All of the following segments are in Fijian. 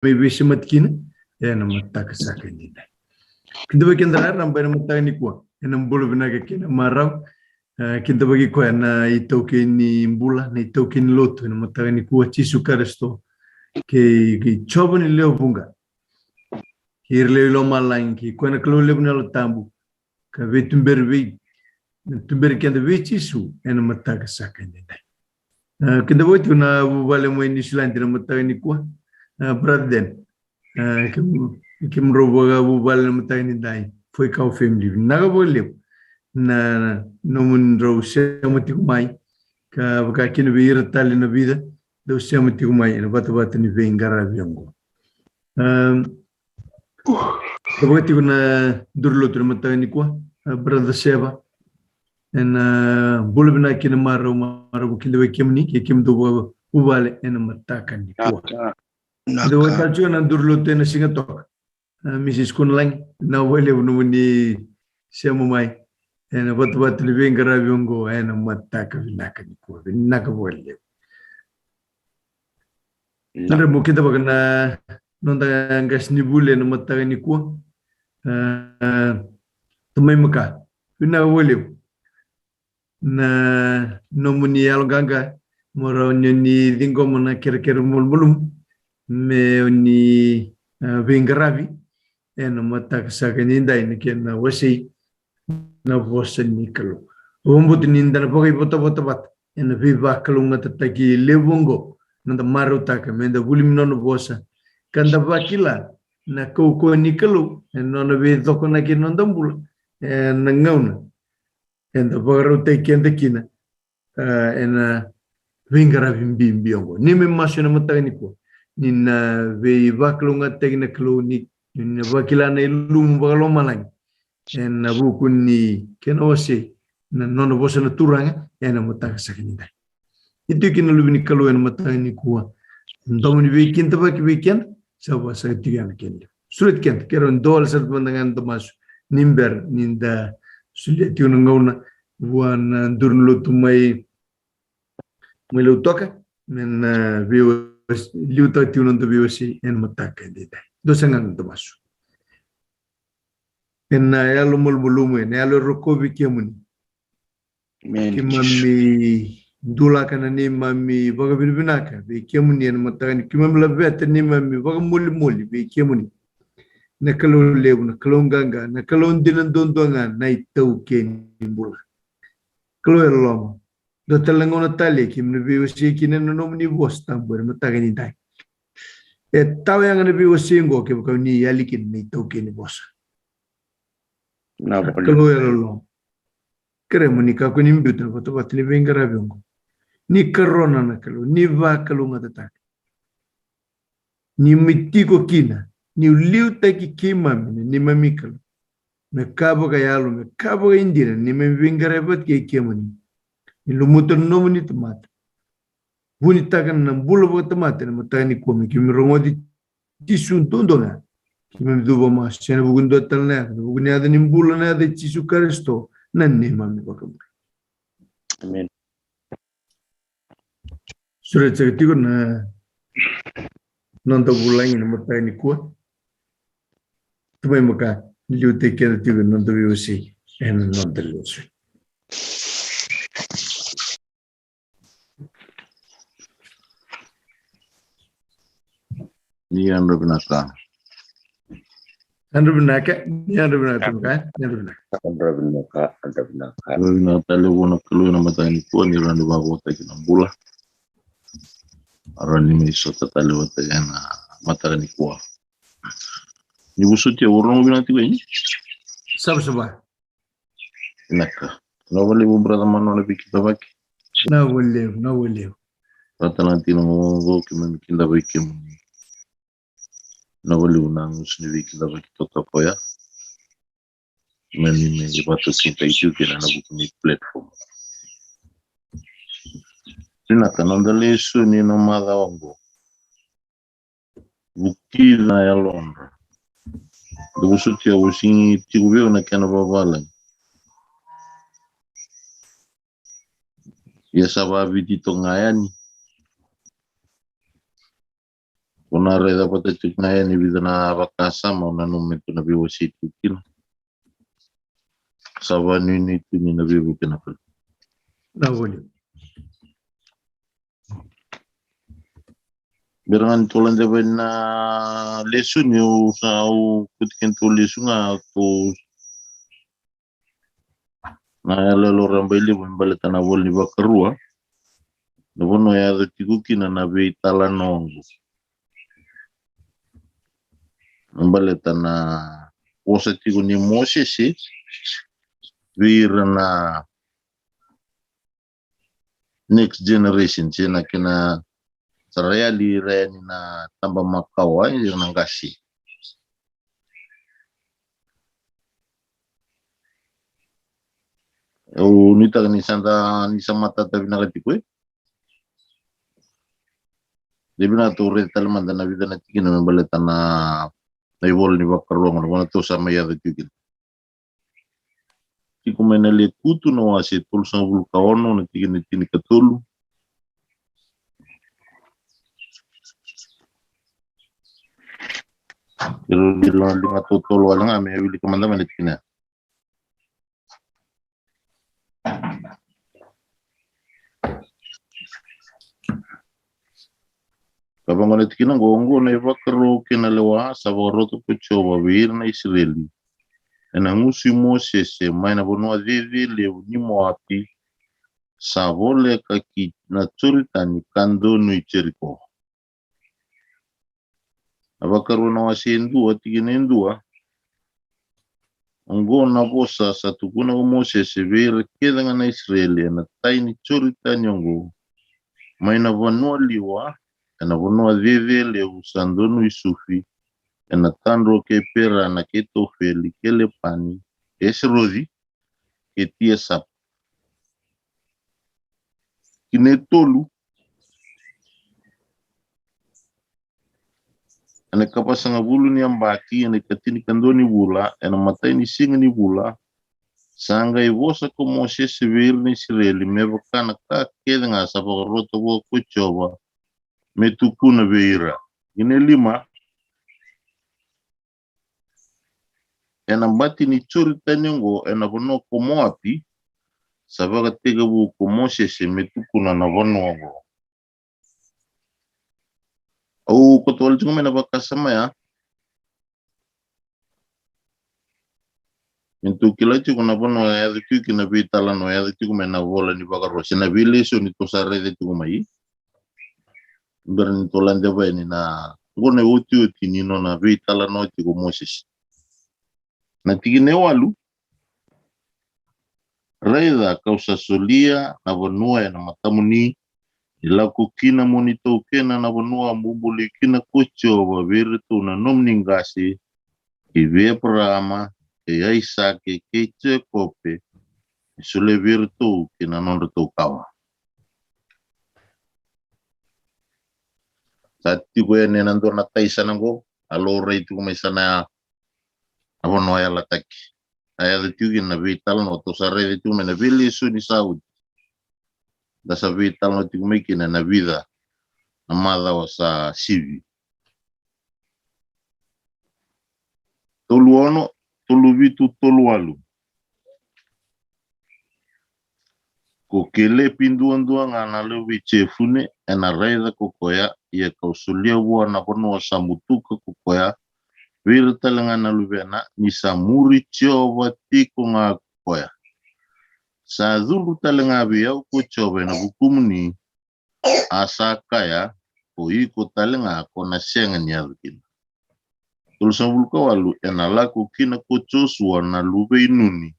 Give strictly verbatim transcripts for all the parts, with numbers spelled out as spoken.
mai veisemati kina ena mataka saka edaidai. Kidavaki keda raraba ena mataka nikua ena bula vinaka kei na marau. E, kidavaki koya na itaukei ni bula, na itaukei ni lotu ena mataka nikua, Jisu Karisito kei, kei Jiova ni lewe vuqa, kei ira lewe i lomalagi, kei koya na Kalou levu na Yalo Tabu, ka veituberi vei, tuberi keda vei Jisu ena mataka saka edaidai. E, kidavaki tiko na vuvale mai Niusiladi ena mataka nikua, e, Brother Dan. E, kem-, kemudrau vakavuvale ena mataka edaidai, Foikau family, vinaka vakalevu na nomudrau sema tiko mai, ka vaka kina vei ira tale na vica dau sema tiko mai ena vatavata ni veiqaravi oqo. E, ka vaka tiko na duru lotu ena mataka nikua, e, Brother Seva, ena, e, bula vinaka kei na marau, marau kidavaki kemuni kei kemudou vakavuvale ena mataka nikua. Kidavaki tale tiko na duru lotu ena Sigatoka, e, Mrs Kunalagi, vinaka vakalevu nomuni sema mai ena vatavata ni veiqaravi oqo ena mataka vinaka nikua, vinaka vakalevu. Vinaka. Dredre mo kidavaka na noda qasenivuli ena mataka nikua, e, Tamai Maka, vinaka vakalevu na nomuni yaloqaqa, mo rawa ni o ni ciqoma na kerekere malumalumu me o ni, e, veiqaravi ena mataka saka edaidai, na kena wasei na vosa ni Kalou. Au vakabauta ni da na vakaivotavota vata ena veivakalougatataki levu oqo, meda marautaka meda vuli mai na nona vosa, ka da vakila na kaukauwa ni Kalou ena nona veicokonaki ena noda bula ena gauna eda vakarautaki keda kina, e, ena veiqaravi bibi oqo. Ni mai masu ena mataka nikua ni na veivakalougatataki na Kalou, ni, ni na vakila na ilumu vakalomalagi ena vuku ni kena wasei na nona vosa na Turaga ena mataka saka edaidai. Ni tiko kina na luve ni Kalou ena mataka nikua, domo ni veikidavaki vei keda, sa vakasaka tiko yani na kena levu. Sureti keda, keirau dua wale sara mada ga na masu ni bera ni da solia tiko na gauna vua na duru ni lotu mai, mai Lautoka, me na veiwasei, liutaka tiko na noda veiwasei ena mataka edaidai. Dua sara ga na masu. Ena yalo malumalumu, ena yalo e rokovi kemuni. Amen. Keimami dulaka na neimami vakavinavinaka vei kemuni ena mataka ni, keimami laveta neimami vakamolimoli vei kemuni. Na Kalou levu, na Kalou qaqa, na Kalou dina duadua ga, na itaukei ni bula. Kalou e loloma. Dua tale na gauna tale keimami na veiwasei kina ena nomuni vosa tabu ena mataka edaidai. E tawa yaga na veiwasei oqo kevaka o ni yali kina na itaukei ni vosa. Na Kalou e loloma. Kerea mo ni kakua ni biuta na vatavata ni veiqaravi oqo. Ni karona na Kalou, ni vakalougatataka. Ni mai tiko kina, ni liutaki keimami na neimami Kalou. Me ka vakayalo, me ka vakaidina na neimami veiqaravi vata kei kemuni. Ni lumuta na nomuni tamata. Vunitaka na bula vakatamata ena mataka nikua me keimami rogoci Jisu duadua ga. Keimami cuva masu ena vuku ni dua tale na yaca, na vuku ni yaca ni bula, na yaca i Jisu Karisito, na neimami iVakabula. Amen. Sureti saka tiko na noda vulagi ena mataka nikua. Tamai Maka, liutaki keda tiko ena noda veiwasei ena noda lesoni. Ni yadra vinaka. Yadra vinaka, ni yadra vinaka, Maka, ni yadra vinaka. Yadra vinaka, yadra vinaka. Yadra vinaka tale vua na Kalou ena mataka nikua, ni rawa ni vakavotaki na bula. Rawa ni mai sota tale vata ena mataka nikua. Ni vosoti au, rogo vinaka tiko yani. Savasava. Vinaka. Vinaka vakalevu brother Manoa na veikidavaki. Vinaka vakalevu, vinaka vakalevu. Vata na tiko na gauna oqo keimami kidavaki kemuni. Vinaka vakalevu na gusu ni veikidavaki totoka oya. Keimami mai vakatokaitaki tiko kina ena vuku ni platform. Vinaka, noda lesoni ena macawa oqo. Vukica na yalodra. Da vosoti au, au sega ni tiko vei au na kena vavalagi. Ia sa vaviti toka ga yani. Au na raica vata tiko ga yani e vica na vakasama au nanuma me tou na veiwasei tu kina. Sa vakanuinui tu ni na veivuke na kali. Na vuli. Bera ga ni tou lade vei na lesoni, au sa, au kuti kena tou lesu ga tou na yaloyalo rabailevu me baleta na ivola ni Vakarua. Na vanua e yaco tiko kina na veitalanoa oqo. Me baleta na vosa tiko ni Mosese vei ira na next generation, se na kena sa ra yali ira yani na taba makawa, e, ira na qase. Au nuitaka ni sa da, ni sa matata vinaka tiko, e. De vinaka tou raica tale mada na vica na tikina me baleta na, na ivola ni Vakarua oqo, na vanua tou sa mai yaco tiko kina. Tiko mai na Lekutu na wase tolusagavulu ka ono, na tikina e tinikatolu. Iro ni liga totolo wale ga me wilika mada mai na tikina. Ka vaqo na tikina oqo: Oqo na ivakaro kei na lewa sa vakarota ko Jiova vei ira na Isireli ena gusu i Mosese mai na vanua cecelevu ni Moapi, sa voleka ki na Joritani ka donui Jeriko. Na Vakarua na wase e dua, tikina e dua. Oqo na vosa sa tukuna ko Mosese vei ira kece ga na Isireli ena tai ni Joritani oqo, mai na vanua liwa, ena vanua cecelevu sa donui Sufi, ena tadrua kei Perana kei Tofeli kei Lepani, Eseroci kei Tiasapa. Tikina e tolu. Ena ikapasagavulu ni yabaki, ena ikatinikadua ni vula, ena imatai ni siga ni vula, sa qai vosa ko Mosese vei ira na Isireli me vaka na ka kece ga sa vakarota vua ko Jiova me tukuna vei ira. Tikina e lima. Ena bati ni Joritani oqo, ena vanua ko Moapi, sa vakatekivu ko Mosese me tukuna na vanua oqo. Au koto wale tiko mai na vakasama ya. Ni tou kila tiko na vanua e yaco tiko kina, veitalanoa e yaco tiko mai na ivola ni Vakarua, se na veilesoni tou sa raica tiko mai. Bera ni tou lade vei yani na, oqo na iotioti ni nona veitalanoa tiko Mosese. Na tikina e walu. Raica, ka'u sa solia na vanua ena matamuni, ni lako kina mo ni taukena, na vanua a bubului kina ko Jiova vei iratou na nomuni qase, kei vei Eparaama, kei Aisake, kei Jekope, me solia vei iratou kei na nodratou kawa. Sa tiko yani ena dua na tai sa na qo, a laurai tiko mai sa na ya, na vanua yalataki. A yaco tiko kina na veitalanoa tou sa raica tiko mai na veilesoni sa oti. Da sa veitalanoa tiko mai kina ena vica na macawa sa sivi. Tolu ono, tolu vitu, tolu walu. Ko Kelepi duadua ga na luve i Jefune, ena raica ko koya, ia ka'u solia vua na vanua sa butuka ko koya vei ira tale ga na luvena, ni sa muri Jiova tiko ga ko koya. Sa cudru tale ga vei au ko Jiova ena vukumuni, a sa kaya, ko iko tale ga ko na sega ni yaco kina. Tolusagavulu ka walu. Ena lako kina ko Josua na luve i Nuni,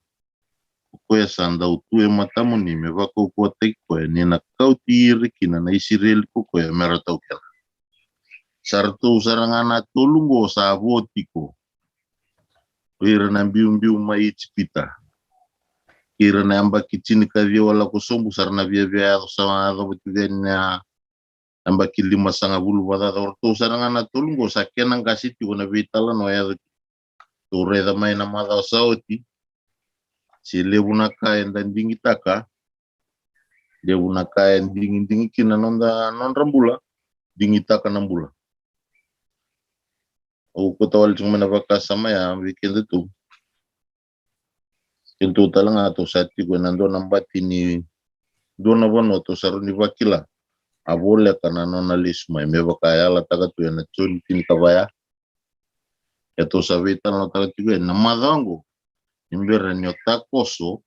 ko koya sa dau tu e matamuni, me vakaukauwataki koya, ni na kauti ira kina na Isireli ko koya me ra taukena. Sa ratou sara ga na tolu qo sa vo tiko, o ira na biubiu mai Ijipita. Kei ira na yabaki tinikaciwa lako sobu, sa ra na viavia yaco sa yaco vata yani na yabaki limasagavulu vakacaca. O ratou sara ga na tolu qo sa kena qase tiko na veitalanoa e yaco. Tou raica mai na macawa sa oti, se levu na ka eda digitaka, levu na ka e digidigi kina noda, nodra bula, digitaka na bula. Au kauta wale tiko mai na vakasama ya vei kedatou. Kedatou tale ga tou sa tiko ena dua na bati ni dua na vanua tou sa rawa ni vakila. A voleka na nona lesu mai me vaka e yalataka tu ena Joni tinikava ya. E tou sa veitalanoataka tiko ena macawa oqo ni bera ni o takoso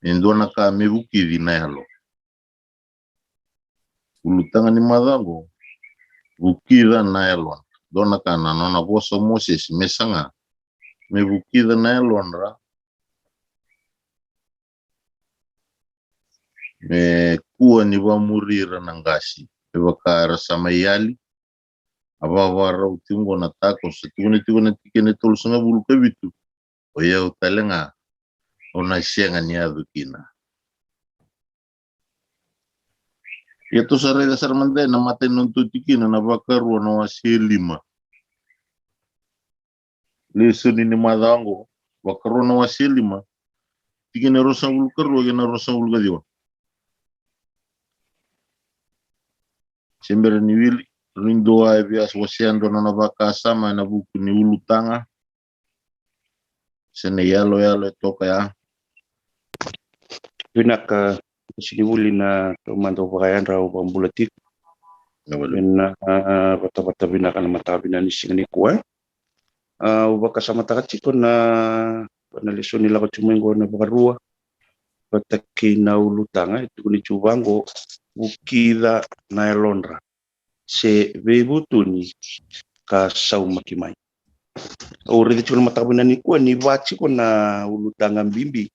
e dua na ka me vukici na yalo. Ulutaga ni macawa oqo, vukica na yalodra. Dua na ka na nona vosa o Mosese me saga me vukica na yalodra, me kua ni vakamuri ira na qase me vaka era sa mai yali. A vavakarau tiko oqo na takoso, tukuna tiko na tikina e tolusagavulu ka vitu. O yau tale ga, au na sega ni yaco kina. Ia tou sa raica sara mada ena matai ni nodatou tikina na Vakarua na wase e lima. Lesoni ni macawa oqo, Vakarua na wase e lima, tikina e ruasagavulu ka rua kei na ruasagavulu ka ciwa. Se bera ni wili, ni dua e via wasea dua na nona vakasama ena vuku ni ulutaga se na iyaloyalo e toka ya. Vinaka, qasenivuli na taumada, au vakayadra, au vakabula tiko. Ena vatavata vinaka na mataka vinaka ni siga nikua. Au vakasamataka tiko na, na lesoni lako tiko mai oqo na Vakarua vata kei na ulutaga e tukuni tiko vaqo, vukica na yalodra se veivutuni ka saumaki mai. Au raica tiko na mataka vinaka nikua ni va tiko na ulutaga bibi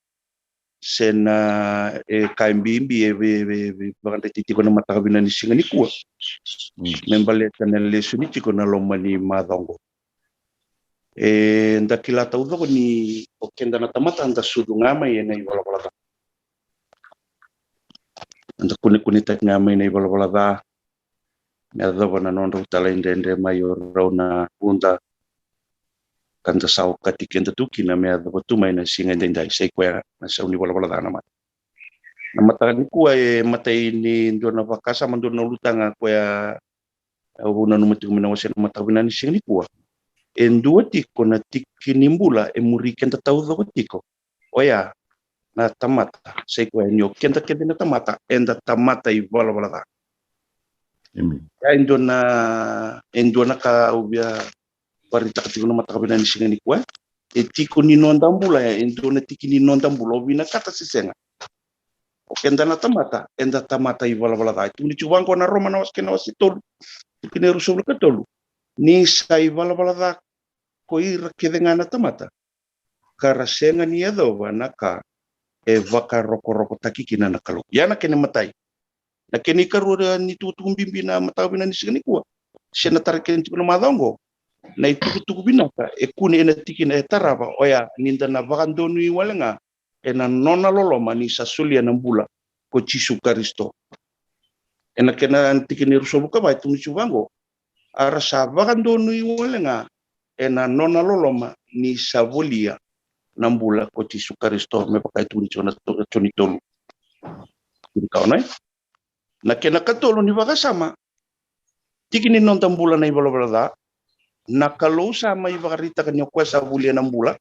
se na, e, ka e bibi e vei, vei, vei vakadrati tiko na mataka vinaka ni siga nikua. Mm. Me baleta na lesoni tiko na loma ni macawa oqo. E, da kila taucoko ni o keda na tamata da sucu ga mai ena ivalavala ca. Da kunekunetaki ga mai na ivalavala ca me yacova na nodrau talaidredre mai o rau na vuda ka da sa okati keda tu kina me yacova tu mai na siga edaidai, sa i koya na sau ni valavala ca na mata. Na mataka nikua e matai ni dua na vakasama, dua na ulutaga koya au vou nanuma tiko mai na wasea na mataka vinaka ni siga nikua. E dua tiko na tiki ni bula e muri keda taucoko tiko. Oya na tamata, sa i koya ni o keda kece na tamata eda tamata ivalavala ca. Amen. Ya e dua na, e dua na ka au via vakaraitaka tiko na mataka vinaka ni siga nikua. E tiko ni noda bula, e dua na tiki ni noda bula, o vinakata se sega, o keda na tamata eda tamata ivalavala ca. E tukuni tiko vaqo na Roma na wase kena wase tolu, tikina e ruasagavulu ka tolu. Ni sa ivalavala ca ko ira kece ga na tamata, ka ra sega ni yacova na ka e vakarokorokotaki kina na Kalou. Ia na kena matai, na kena ikarua ni tukutuku bibi na mataka vinaka ni siga nikua, se na tara kena tiko na macawa oqo, na itukutuku vinaka e kune ena tikina e tarava, oya ni da na vakadonui wale ga ena nona loloma ni sa solia na bula ko Jisu Karisito. Ena kena tikina e ruasagavulu ka va e tukuni tiko vaqo, a ra sa vakadonui wale ga ena nona loloma ni sa volia na bula ko Jisu Karisito, me vaka e tukuni tiko na to-, Joni tolu, tinikaono. Na kena katolu ni vakasama, tiki ni noda bula na ivalavala ca, na Kalou sa mai vakaraitaka ni o koya sa volia na bula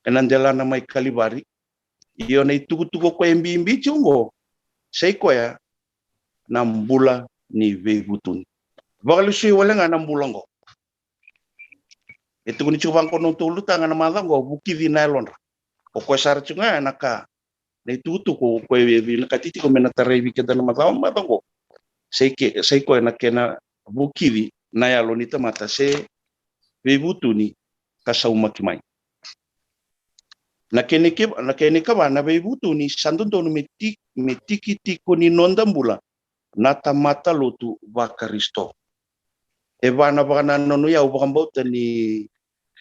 ena delana mai Kalivari. Io, na itukutuku o koya e bibi tiko oqo, sa i koya na bula ni veivutuni. Vakalesui wale ga na bula oqo. E tukuni tiko vaqo na nodatou ulutaga na macawa oqo, vukici na yalodra. O koya sara tiko ga na ka, na itukutuku o koya e vinakati tiko me na tarai vei keda na macawa, macawa oqo. Sa i ke-, sa i koya na kena vukici na yalo ni tamata se veivutuni ka saumaki mai. Na kena ike-, na kena ikava, na veivutuni sa dodonu me ti-, me tiki tiko ni noda bula na tamata lotu vaKarisito. E va na vakanananu ya au vakabauta ni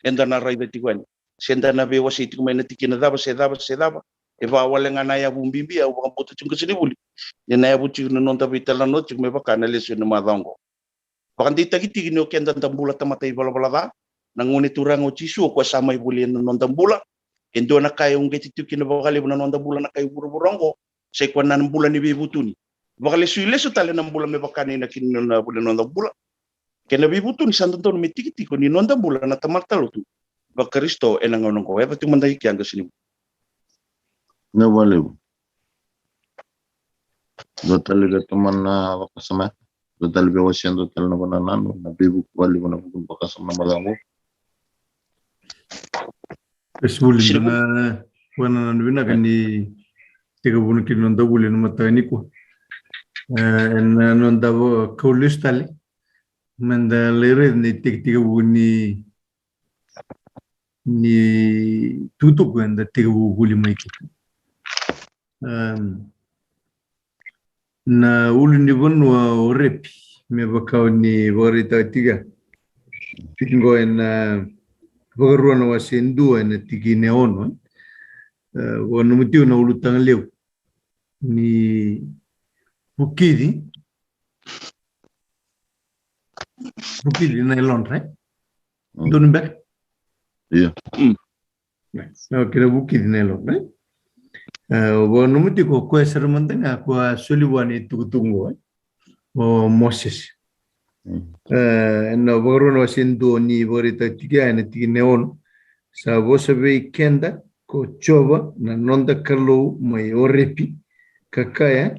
eda na raica tiko yani, se da na veiwasei tiko mai na tikina cava se cava se cava. E va wale ga na yavu bibi, au vakabauta tiko qasenivuli ni na yavu tiko na noda veitalanoa tiko me vaka na lesoni ni macawa oqo. Vakadeitaki tiki ni o keda da bula tamata ivalavala ca. Na Gone Turaga o Jisu o koya sa mai volia na noda bula. E dua na ka e uqeti tiko kina vakalevu na noda bula na kai vuravura oqo, sa i koya na bula ni veivutuni. Vakalesui lesu tale na bula me vaka na inaki ni nona volia na noda bula. Kei na veivutuni sa dodonu me tikitiki ni noda bula na tamata lotu vaKarisito ena gauna oqo. E vatu mada i kea qase ni. Na valevu. Dua tale vei tomana na vakasama. Dua tale vei wasea, dua tale na vanananu, na veivuku valevu na vuku ni vakasama na macawa oqo. Kasi vuli na vanananu vinaka ni tekivu kina noda vuli na mataka nikua. E, na noda vakau lesu tale. Meda lai raica na itekitekivu ni, ni tukutuku eda tekivu vuli mai kina. Em, na ulunivanua o Orepi, me vaka o ni vakaraitaka tiko. Tiko qo ena Vakarua na wase dua ena tikina e ono. E, vakananuma tiko na ulutaga levu ni vukici, vukici na yalodra, e? Mm. Donu beka? Io. Mm. Right. Okay, na vukici na yalodra, e? E, vakananuma tiko o koya sara mada ga ko a soli vua na itukutuku qo, e? O Mosese. Mm. E, ena Vakarua na wase dua ni vakaraitaka tiko ya ena tikina e ono. Sa vosa vei keda ko Jiova na noda Kalou mai Orepi, ka kaya,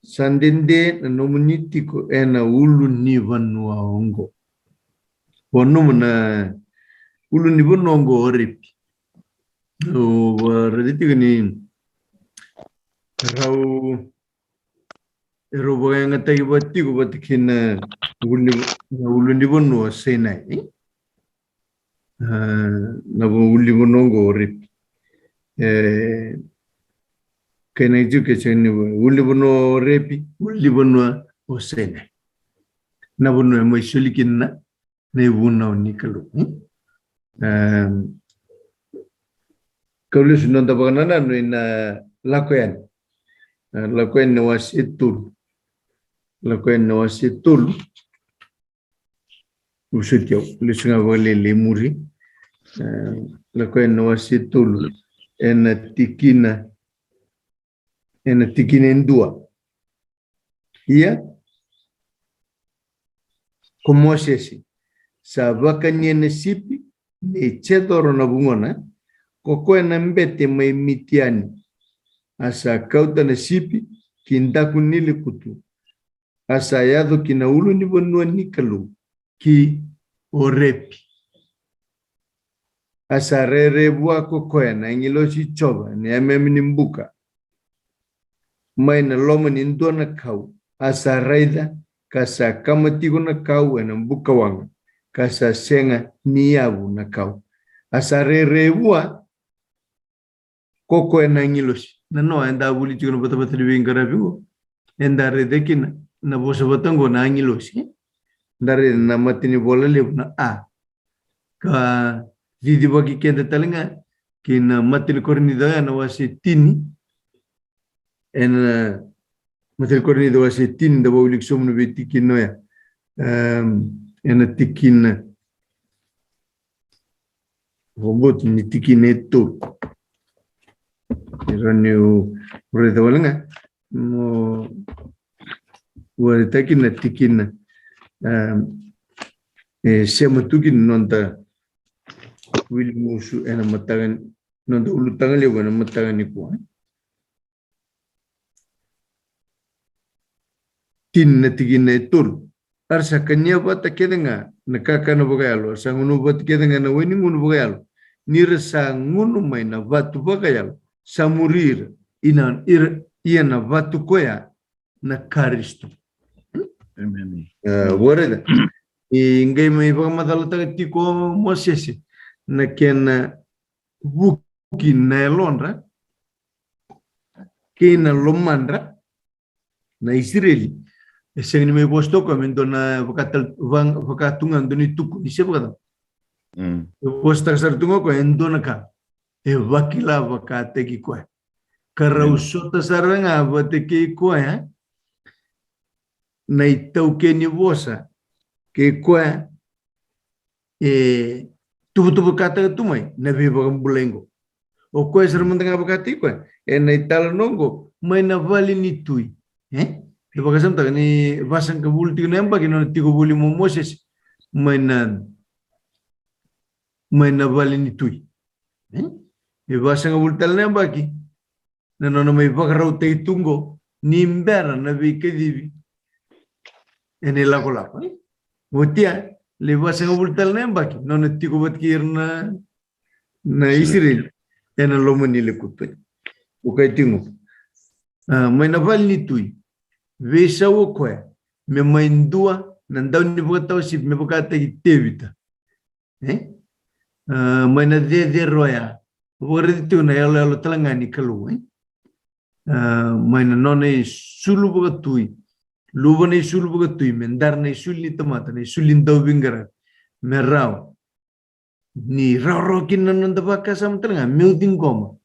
sa dede na nomuni tiko ena ulunivanua oqo. Vakananuma na ulunivanua oqo o Orepi. Au, a, raica tiko ni rau, e rau vakayagataki vata tiko vata kei na uluni-, na ulunivanua o Sainai, e? A, na ulunivanua oqo o Orepi. E, kena iju ke sega ni ulunivanua o Orepi, ulunivanua o Sainai. Na vanua e mai soli kina na, na ivunau ni Kalou. Hmm? Em, kau lesu noda vakanananu ina Lako Yani. E, Lako Yani na wase tolu. Lako Yani na wase tolu. Vosoti au, lesu ga vakalailai muri. E, Lako Yani na wase tolu. Ena tikina, ena tikina e dua. Ia, ko Mosese, sa vakania na sipi nei Jecoro na vugona, ko koya na bete mai Mitiani. A sa kauta na sipi ki daku ni lekutu. A sa yaco ki na ulunivanua ni Kalou, ki Orepi. A sa rairai vua ko koya na agilosi i Jiova, na yameyame ni buka, mai na loma ni dua na kau. A sa raica, ka sa kama tiko na kau ena bukawaqa, ka sa sega ni yavu na kau. A sa rairai vua ko koya na agilosi. Na noa eda vuli tiko na vatavata ni veiqaravi qo, eda raica kina na vosa vata qo na agilosi. Da raica na matanivola levu na a. Ka cicivaki keda tale ga ki na mataniKorinica oya na wase tini. Ena mataniKorinica wase tini, da vakaviliki sobu na veitikina oya. Em, ena tikina, vakabauta ni tikina e tolu. E rawa niu raica wale ga mo vakaraitaki na tikina, em, e sema tu kina noda wili musu ena mataka, noda ulutaga levu ena mataka nikua. Tini na tikina e tolu. A ra sa kania vata kece ga na kakana vakayalo, a ra sa gunu vata kece ga na wai ni gunu vakayalo. Ni ra sa gunu mai na vatu vakayalo sa muri ira, ina ira, ia na vatu koya na Karisito. Emeni. E, wareda. E qai mai vakamacalataka tiko o Mosese na kena vuki na yalodra kei na lomadra na Isireli. E sega ni mai vosa toka me dua na vakatal-, vaka-, vakatu ga dua ni tukuni se vakacava. Mm. E vosataka sara tu ga o koya e dua na ka e vakila vakataki koya. Ka rau, mm, sota sara ga vata kei koya na itaukei ni vosa kei koya e tuvatuvakataka tu mai na veivakabulai qo. O koya sara mada ga vakataki koya ena italanoa qo mai na vale ni tui. E? E vakasamataka ni vasagavulu tiko na yabaki na nona tiko voli mo Mosese mai na, mai na vale ni tui. E? E vasagavulu tale na yabaki na nona mai vakarautaki tu qo ni bera na veikacivi ena ilakolako, e? Oti ya, lai vasagavulu tale na yabaki na nona tiko vata kei ira na, na Isireli ena loma ni lekutu. O kaya tiko, a, mai na vale ni tui, veisau o koya me mai dua na daunivakatawa sipi me vakataki Tevita. E? A, mai na cecere oya, vakaraici tiko na yaloyalo tale ga ni Kalou, e? A, mai na nona isulu vakatui, luva na isulu vakatui, me dara na isulu ni tamata, na isulu ni dauveiqaravi, me rawa ni rawarawa kina na noda vakasama tale ga, meu ciqoma.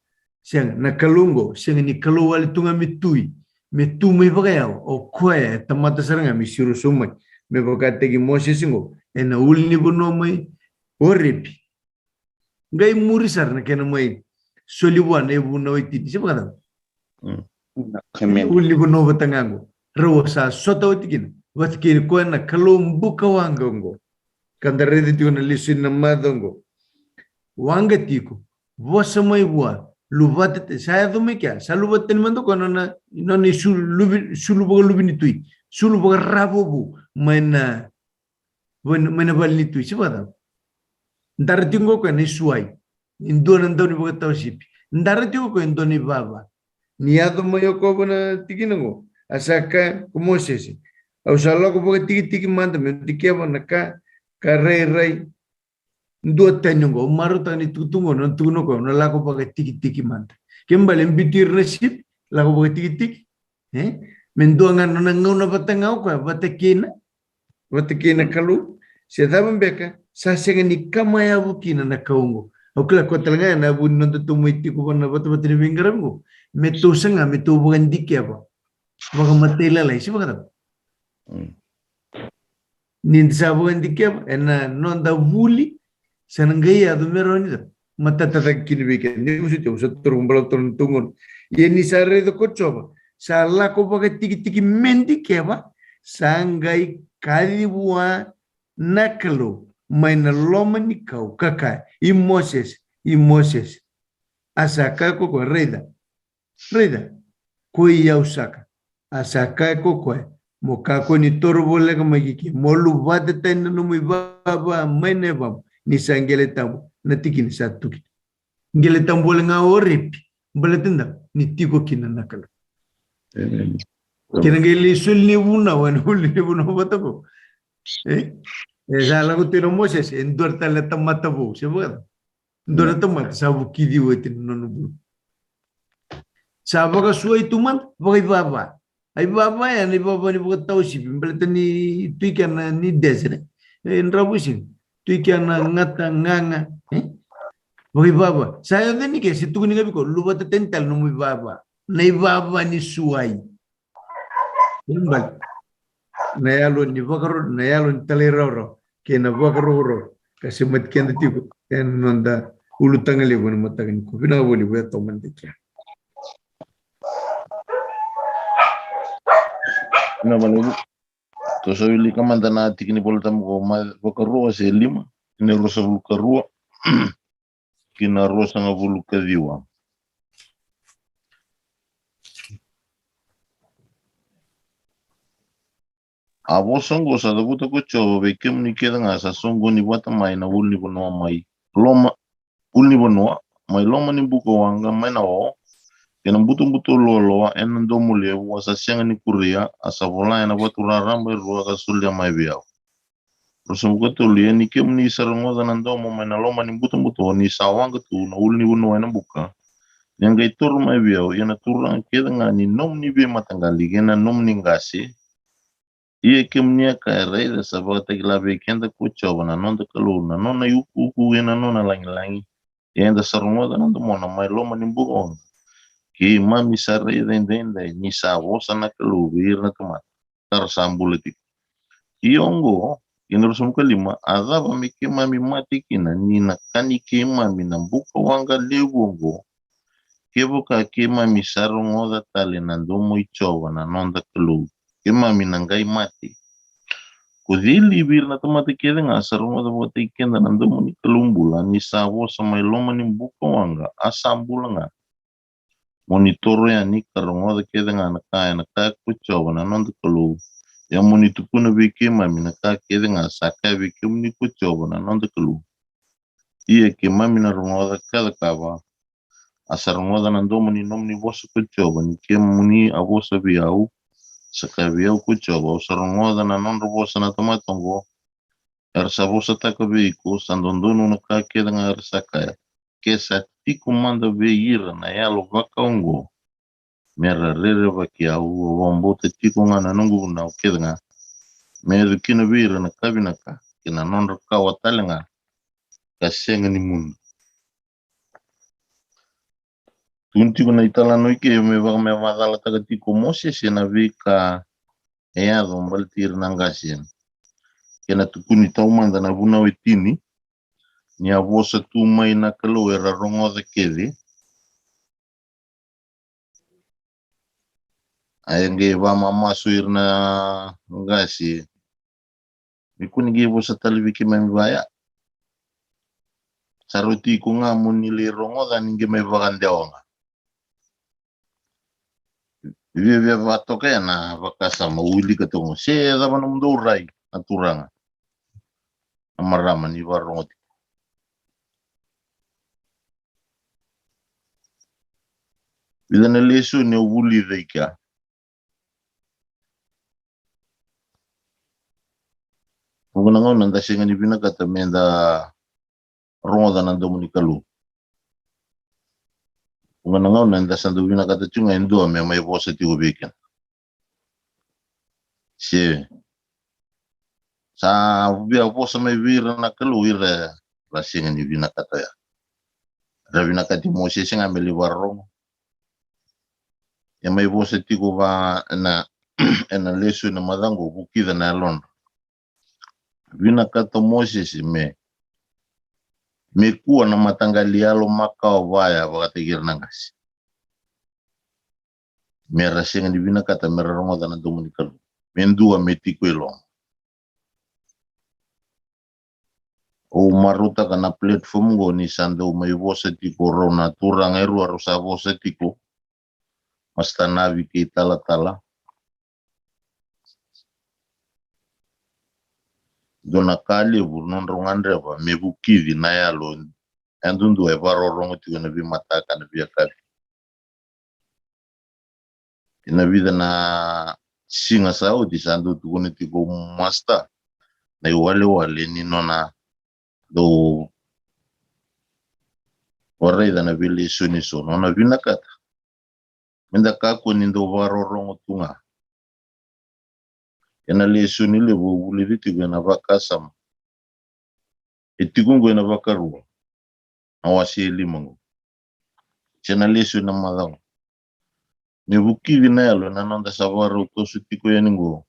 Sega, na Kalou qo, sega ni Kalou wale tu ga me tui, me tu mai vakayawa, o koya e tamata sara ga me siro sobu mai, me vakataki Mosese qo ena ulunivanua mai Orepi. Qai muri sara na kena mai soli vua na ivunau e tini, se vakacava? Mm. Amen. Ulunivanua vata ga qo. Rau sa sota oti kina vata kei koya na Kalou bukawaqa qo. Ka da raica tiko na lesoni na macawa qo. Waqa tiko, vosa mai vua, luvata, sa yaco mai kea, sa luvata tani mada o koya na nona, nona isulu, luvi, sulu vakaluvi ni tui, sulu vakaravovu mai na, mai na, mai na vale ni tui, se vakacava? Dara tiko o koya na isuai, e dua na daunivakatawa sipi. Dara tiko o koya e dua na ivava. Ni yaco mai o koya na tikina qo, a sa kaya ko Mosese, au sa lako vakatikitiki mada meu dikeva na ka ka rairai duatani qo. Au marautaka ni tukutuku qo na tukuna o koya na lako vakatikitiki mada. Ke bale biuti ira na sipi, lako vakatikitiki. E? Me dua ga na nona gauna vata ga o koya vata kei na, vata kei na Kalou. Se cava beka sa sega ni kama yavu kina na kau qo. Au kila koya tale ga ena yavu ni noda tou mai tiko vana vatavata ni veiqaravi qo, me tou saga me tou vakadikeva vakamatailalai, se vakacava? Mm. Ni da sa vakadikeva ena noda vuli, sa na qai yaco me rawa ni da matata cake kina vei keda. Ni vosoti au sa toro balavu toro na tou gauna. Ia ni sa raica ko Jiova sa lako vakatikitiki me dikeva, sa qai kaci vua na Kalou mai na loma ni kau ka kaya, i Mosese, i Mosese. A sa kaya ko koya, raica, raica, koi au saka. A sa kaya ko koya, mo kakua ni toro voleka mai ki ke, mo luvata tani na nomu ivava mai na yavamu, ni sa qele tabu na tikina sa tu kina. Qele tabu wale ga o Orepi, baleta ni tiko kina na Kalou. Amen. Kena qai lai soli ni vunau ena ulunivanua vata qo. E? E sa lako tu na Mosese, e dua tale na tamata vou, se vaka. Dua na tamata sa vukici oti na nona bula. Sa vakasuai tu mada, vakaivava. A ivava ya na ivava ni vakatawa sipi, baleta ni tu i kea na ni desert, e? E dravu sini. Tu i kea na gata gaga, e? Vakaivava. Sa yaco ni ke, se tukuni ga vei iko, luvata tani tale nomu ivava. Na ivava ni suai. Kena ibalebale na yalo ni vakaro, na yalo ni talairawarawa kei na vakarokoroko ka semati keda tiko ena noda ulutaga levu ena mataka nikua. Vinaka vakalevu, e toka mada i kea. Vinaka vakalevu. Tou sa wilika mada na tiki ni Volatabu qo, Maciu, Vakarua wase lima, tikina ruasagavulu ka rua ki na ruasagavulu ka ciwa. A vosa oqo sa cavuta ko Jiova vei kemuni kece ga sa soqoni vata mai na ulunivanua mai loma, ulunivanua mai loma ni bukawaqa mai na o, kei na butobuto loaloa ena domo levu a sa sega ni kuria, a sa vola ena vatu raraba e rua ka solia mai vei au. Ruasagavulu ka tolu, ia ni kemuni sa rogoca na domo mai na loma ni butobuto ni sa waqa tu na ulunivanua ena buka, ni a qai toro mai vei au, ia na turaga kece ga ni nomuni veimataqali kei na nomuni qase. Ia kemuni a kaya, raica, sa vakatakila vei keda ko Jiova na noda Kalou na nona iukuuku kei na nona lagilagi. Ia eda sa rogoca na domona mai loma ni bukawaqa. Keimami sa raica edaidai ni sa vosa na Kalou vei ira na tamata ka ra sa bula tiko. Ia oqo, tikina ruasagavulu ka lima, a cava me keimami mate kina ni na kani keimami na bukawaqa levu oqo? Kevaka keimami sa rogoca tale na domo i Jiova na noda Kalou, keimami na qai mate. Ko cei li vei ira na tamata kece ga sa rogoca vakataki keda na domo ni Kalou bula, ni sa vosa mai loma ni buka waqa, a sa bula ga? Mo ni toro yani ka rogoca kece ga na ka ena kaya ko Jiova na noda Kalou. Ia mo ni tukuna vei keimami na ka kece ga sa kaya vei kemuni ko Jiova na noda Kalou. Ia keimami na rogoca ka cakava. A sa rogoca na domo ni nomuni vosa ko Jiova, ni kemuni a vosa vei au, sa kaya vei au ko Jiova, au sa rogoca na nodra vosa na tamata oqo. Era sa vosataka vei iko, sa dodonu na ka kece ga era sa kaya. Ke sa tiko mada vei ira na yalo vakaoqo, me ra rerevaki au, au vakabauta tiko ga na noqu vunau kece ga, me yaco kina vei ira na ka vinaka, kei na nodra kawa tale ga, ka sega ni mudu. Tukuni tiko na italanoa i ke me vaka me vakacalataka tiko o Mosese na veika e yaco baleti ira na qase. Kena tukuni taumada na vunau e tini, ni a vosa tu mai na Kalou era rogoca kece. A e qai vakamamasu ira na qase. Me kua ni qai vosa tale vei keimami vaya. Sa rauti iko ga mo ni lai rogoca ni qai mai vakadewa ga. Viavia vakatoka ya na vakasama, wilika toka se cava nomudou rai na turaga, na marama ni vakarorogo tiko. Vica na lesoni au vulica i kea. Vuqa na gauna da sega ni vinakata me da rogoca na domo ni Kalou. Vuqa na gauna da sa dau vinakata tiko ga e dua me mai vosa tiko vei keda. Se sa via vosa mai vei ira na Kalou, ira ra sega ni vinakata ya. Ra vinakati Mosese ga me lai vakarorogo. E mai vosa tiko va ena, ena lesoni na macawa qo, vukica na yalodra. Vinakata o Mosese me, me kua na mataqali yalo makawa vaya vakataki ira na qase. Me ra sega ni vinakata me ra rogoca na domo ni Kalou. Me dua me tiko i loma. Au marautaka na platform qo ni sa dau mai vosa tiko rau na turaga e rua rau sa vosa tiko. Masta Navi kei Talatala. Dua na ka levu nodrau gadreva me vukici na yalo yadudua e vakarorogo tiko ena veimataka, na veiyakavi. Ena vica na siga sa oti sa dau tukuna tiko o Masta na iwalewale ni nona dau waraica na veilesoni so, nona vinakata me da kakua ni dau vakarorogo tu ga. Ena lesoni levu au vulica tiko ena vakasama. E tiko qo ena Vakarua na wase e lima qo. Se na lesoni na macawa qo. Me vukici na yalo ena noda sa vakarau toso tiko yani qo.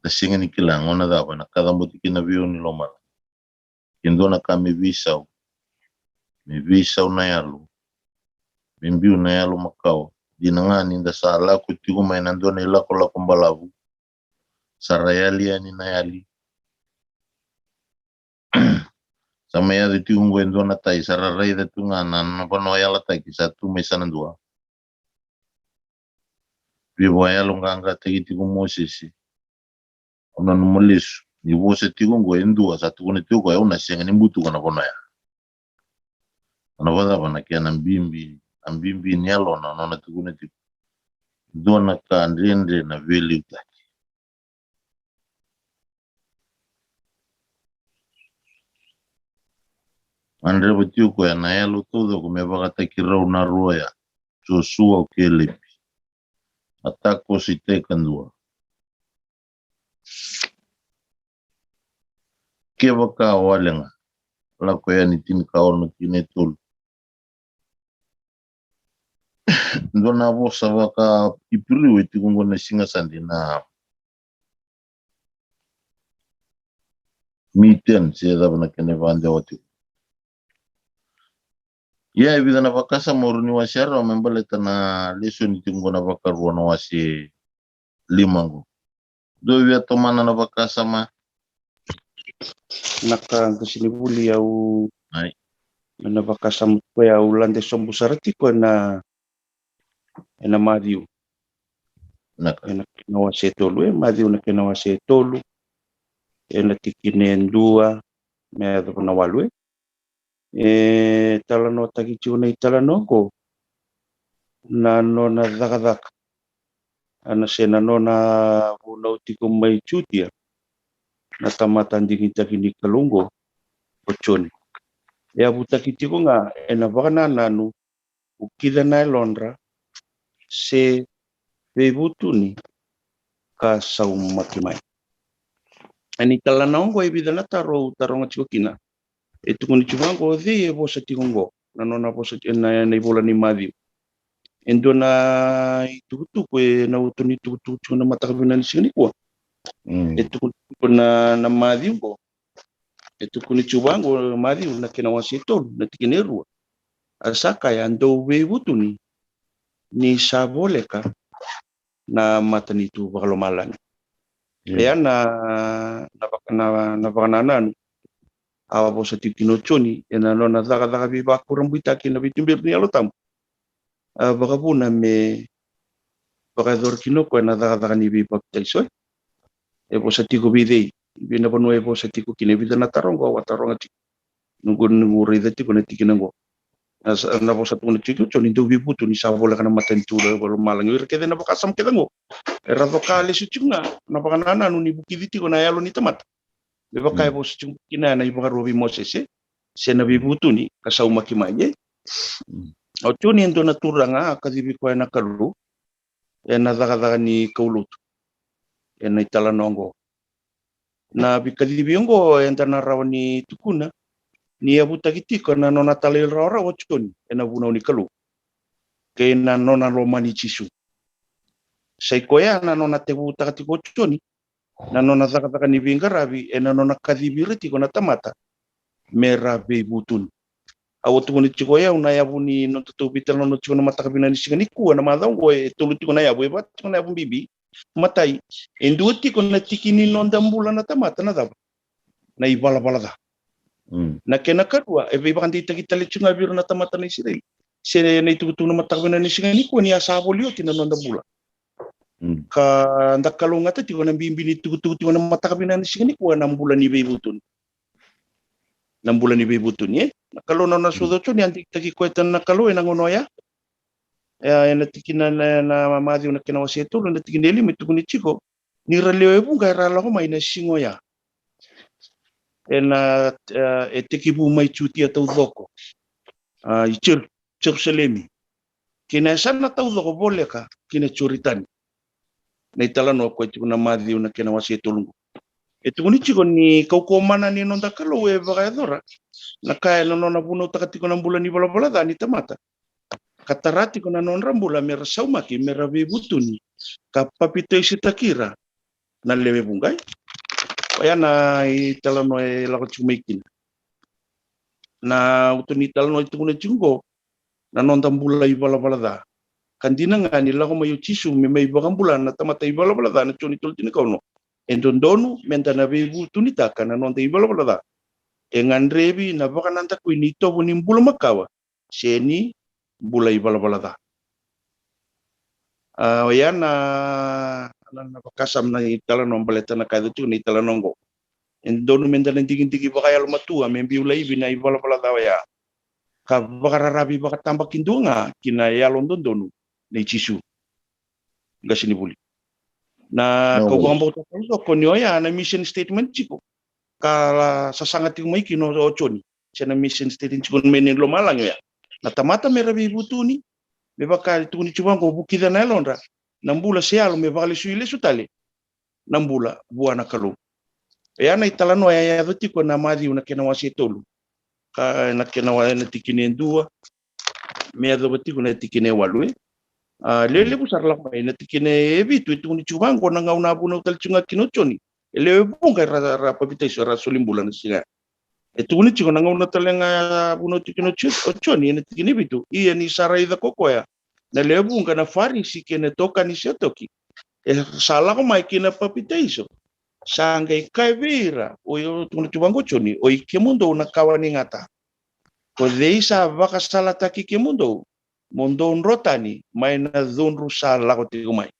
Da sega ni kila gauna cava ena kacabote kina vei au ni lomalagi. Ke dua na ka me veisau, me veisau na yalo, me biu na yalo makawa. Dina ga ni da sa lako tiko mai na dua na ilakolako balavu, sa ra yali yani na yali. Sa mai yaco tiko qo e dua na tai, sa ra raica tu ga na, na vanua yalataki sa tu mai sa na dua. Veivakayaloqaqataki tiko Mosese. Au nanuma lesu ni vosa tiko qo e dua sa tukuna tiko o koya, au na sega ni butuka na vanua ya. Au na vakacava na kena bibi, na bibi ni yalona, nona tukuna tiko dua na ka dredre na veiliutaki. Gadreva tiko o koya na yalo taucoko me vakataki rau na rua ya, Josua, o Kelepi, na takoso itakadua. Kevaka wale ga, Lako Yani tinikaono, tini e tolu. Dua na vosa vaka Iperiu e tiko qo na siga Sade na miten, se cava na kena vakadewa tiko. Ia e vica na vakasama au rawa ni wasea rawa me baleta na lesoni tiko qo na Vakarua na wase lima qo. Dou via tomana na vakasama. Na ka qasenivuli au, ai, na vakasama koya au lade sobu sara tiko ena, ena Maciu. Na ka, ena kena wase e tolu, e Maciu na kena wase e tolu, ena tikina e dua me yacova na walu, e. E talanoataki tiko na italanoa oqo na nona cakacaka, a na se na nona vunau tiko mai Jutia na tamata digitaki ni Kalou oqo, o Joni. E yavutaki tiko ga ena vakanananu, vukica na yalodra, se veivutuni ka saumaki mai. Ena italanoa oqo e vica na taro au taroga tiko kina. E tukuni tiko vaqo, o cei e vosa tiko oqo? Na nona vosa ti-, na, na ivola ni Maciu. E dua na itukutuku, e na uto ni tukutuku tiko na mataka vinaka ni siga nikua. Mm. E tukuni tiko na, na Maciu oqo. E tukuni tiko vaqo, Maciu na kena wase e tolu, na tikina e rua. A sa kaya, dou veivutuni, ni sa voleka na matanitu vakalomalagi. Mm. Ia na, na vaka-, na, na vakanananu a vosa tiko kina o Joni ena nona cakacaka veivakurabuitaki ena veituberi ni Yalo Tabu. A vakavuna me vakayacora kina o koya na cakacaka ni veipapitaiso. E vosa tiko vei cei? Vei na vanua e vosa tiko kina? E vica na taro oqo au a taroga tiko. Noqu, noqu raica tiko na tikina oqo. Na sa-, na vosa tukuna tiko o Joni, dou veivutuni, sa voleka na matanitu vakalomalagi. O ira kece na vakasama kece oqo era coka lesu tiko ga na vakanananu ni vukici tiko na yalo ni tamata. Me vaka e, mm, vosa tiko kina na iVakarua vei Mosese, se na veivutuni ka saumaki mai, e? Mm. O Joni e dua na turaga a kacivi koya na Kalou ena cakacaka ni kaulotu ena italanoa oqo. Na veikacivi oqo eda na rawa ni tukuna ni yavutaki tiko na nona talairawarawa o Joni ena vunau ni Kalou kei na nona lomani Jisu. Sa i koya na nona tekivutaka tiko o Joni na nona cakacaka ni veiqaravi ena nona kacivi ira tiko na tamata me ra veivutuni. Au a tukuna tiko o yau na yavu ni nodatou veitalanoa tiko na mataka vinaka ni siga nikua, na macawa oqo e tolu tiko na yavu, e va tiko na yavu bibi. Matai, e dua tiko na tiki ni noda bula na tamata na cava? Na ivalavala ca. Mm. Na kena karua, e veivakadeitaki tale tiko ga vei ira na tamata na Isireli se na itukutuku na mataka vinaka ni siga nikua ni a sa voli oti na noda bula. Mm. Ka da kalougata tiko na bibi ni tukutuku tiko na mataka vinaka ni siga nikua na bula ni veivutuni. Na bula ni veivutuni, e? Na Kalou na nona sucu o Joni, a digitaki koya tale na Kalou ena gauna oya. E, ena tikina na, na Maciu na kena wase e tolu, na tikina e lima e tukuni tiko ni ra lewe vuqa era lako mai na siga oya. Ena, e, e tekivu mai Jutia taucoko, a, i Jeru-, Jerusalemi, kei na yasana taucoko voleka kina Joritani. Na italanoa koya tiko na Maciu na kena wase e tolu oqo. E tukuni tiko ni kaukauwa mana ni noda Kalou e vakayacora na ka ena nona vunautaka tiko na bula ni valavala ca ni tamata, ka tara tiko na nodra bula me ra saumaki, me ra veivutuni, ka papitaisotaki ira na lewe vuqa. Oya na italanoa e lako tiko mai kina. Na uto ni talanoa e tukuna tiko oqo na noda bula ivalavala ca. Ka dina ga ni lako mai o Jisu me mai vakabula na tamata ivalavala ca, na Joni tolu tinikaono, e dodonu meda na veivutunitaka na noda ivalavala ca. E gadrevi na vakanadakui ni itovo ni bula makawa se ni bula ivalavala ca. A, oya na, na, na vakasama na italanoa baleta na ka e yaco tiko na italanoa oqo. E dodonu meda na digidigi vakayalomatua me biu laivi na ivalavala ca oya ka vakararavi vakatabakidua ga ki na yalododonu nei Jisu. Qasenivuli. Na, no, kau vakabauta taucoko ni oya na mission statement tiko ka la sasaga tiko mai kina o Joni, se na mission statement tiko mai na lomalagi oya. Na tamata me ra veivutuni, me vaka e tukuni tiko vaqo, vukica na yalodra, na bula se yalo me vakalesui lesu tale na bula vua na Kalou. Oya na italanoa e yaco tiko na Maciu na kena wase e tolu, ka na kena wa-, na tikina e dua me yacova tiko na tikina e walu, e. A, lewe levu sara lako mai na tikina e vitu, e tukuni tiko vaqo na gauna a vunau tale tiko ga kina o Joni, e lewe vuqa era, ra papitaiso, ra soli bula na siga ya. E tukuni tiko na gauna tale ga a vunau tiko kina o Jo-, o Joni, ena tikina e vitu, ia ni sa raica ko koya na lewe vuqa na Farisi kei na itokani Satoki E sa lako mai ki na papitaiso, sa qai kaya vei ira, o ira, tukuna tiko vaqo o Joni, oi kemudou na kawa ni gata, ko cei sa vakasalataki kemudou mo dou dro tani mai na cudru sa lako tiko mai?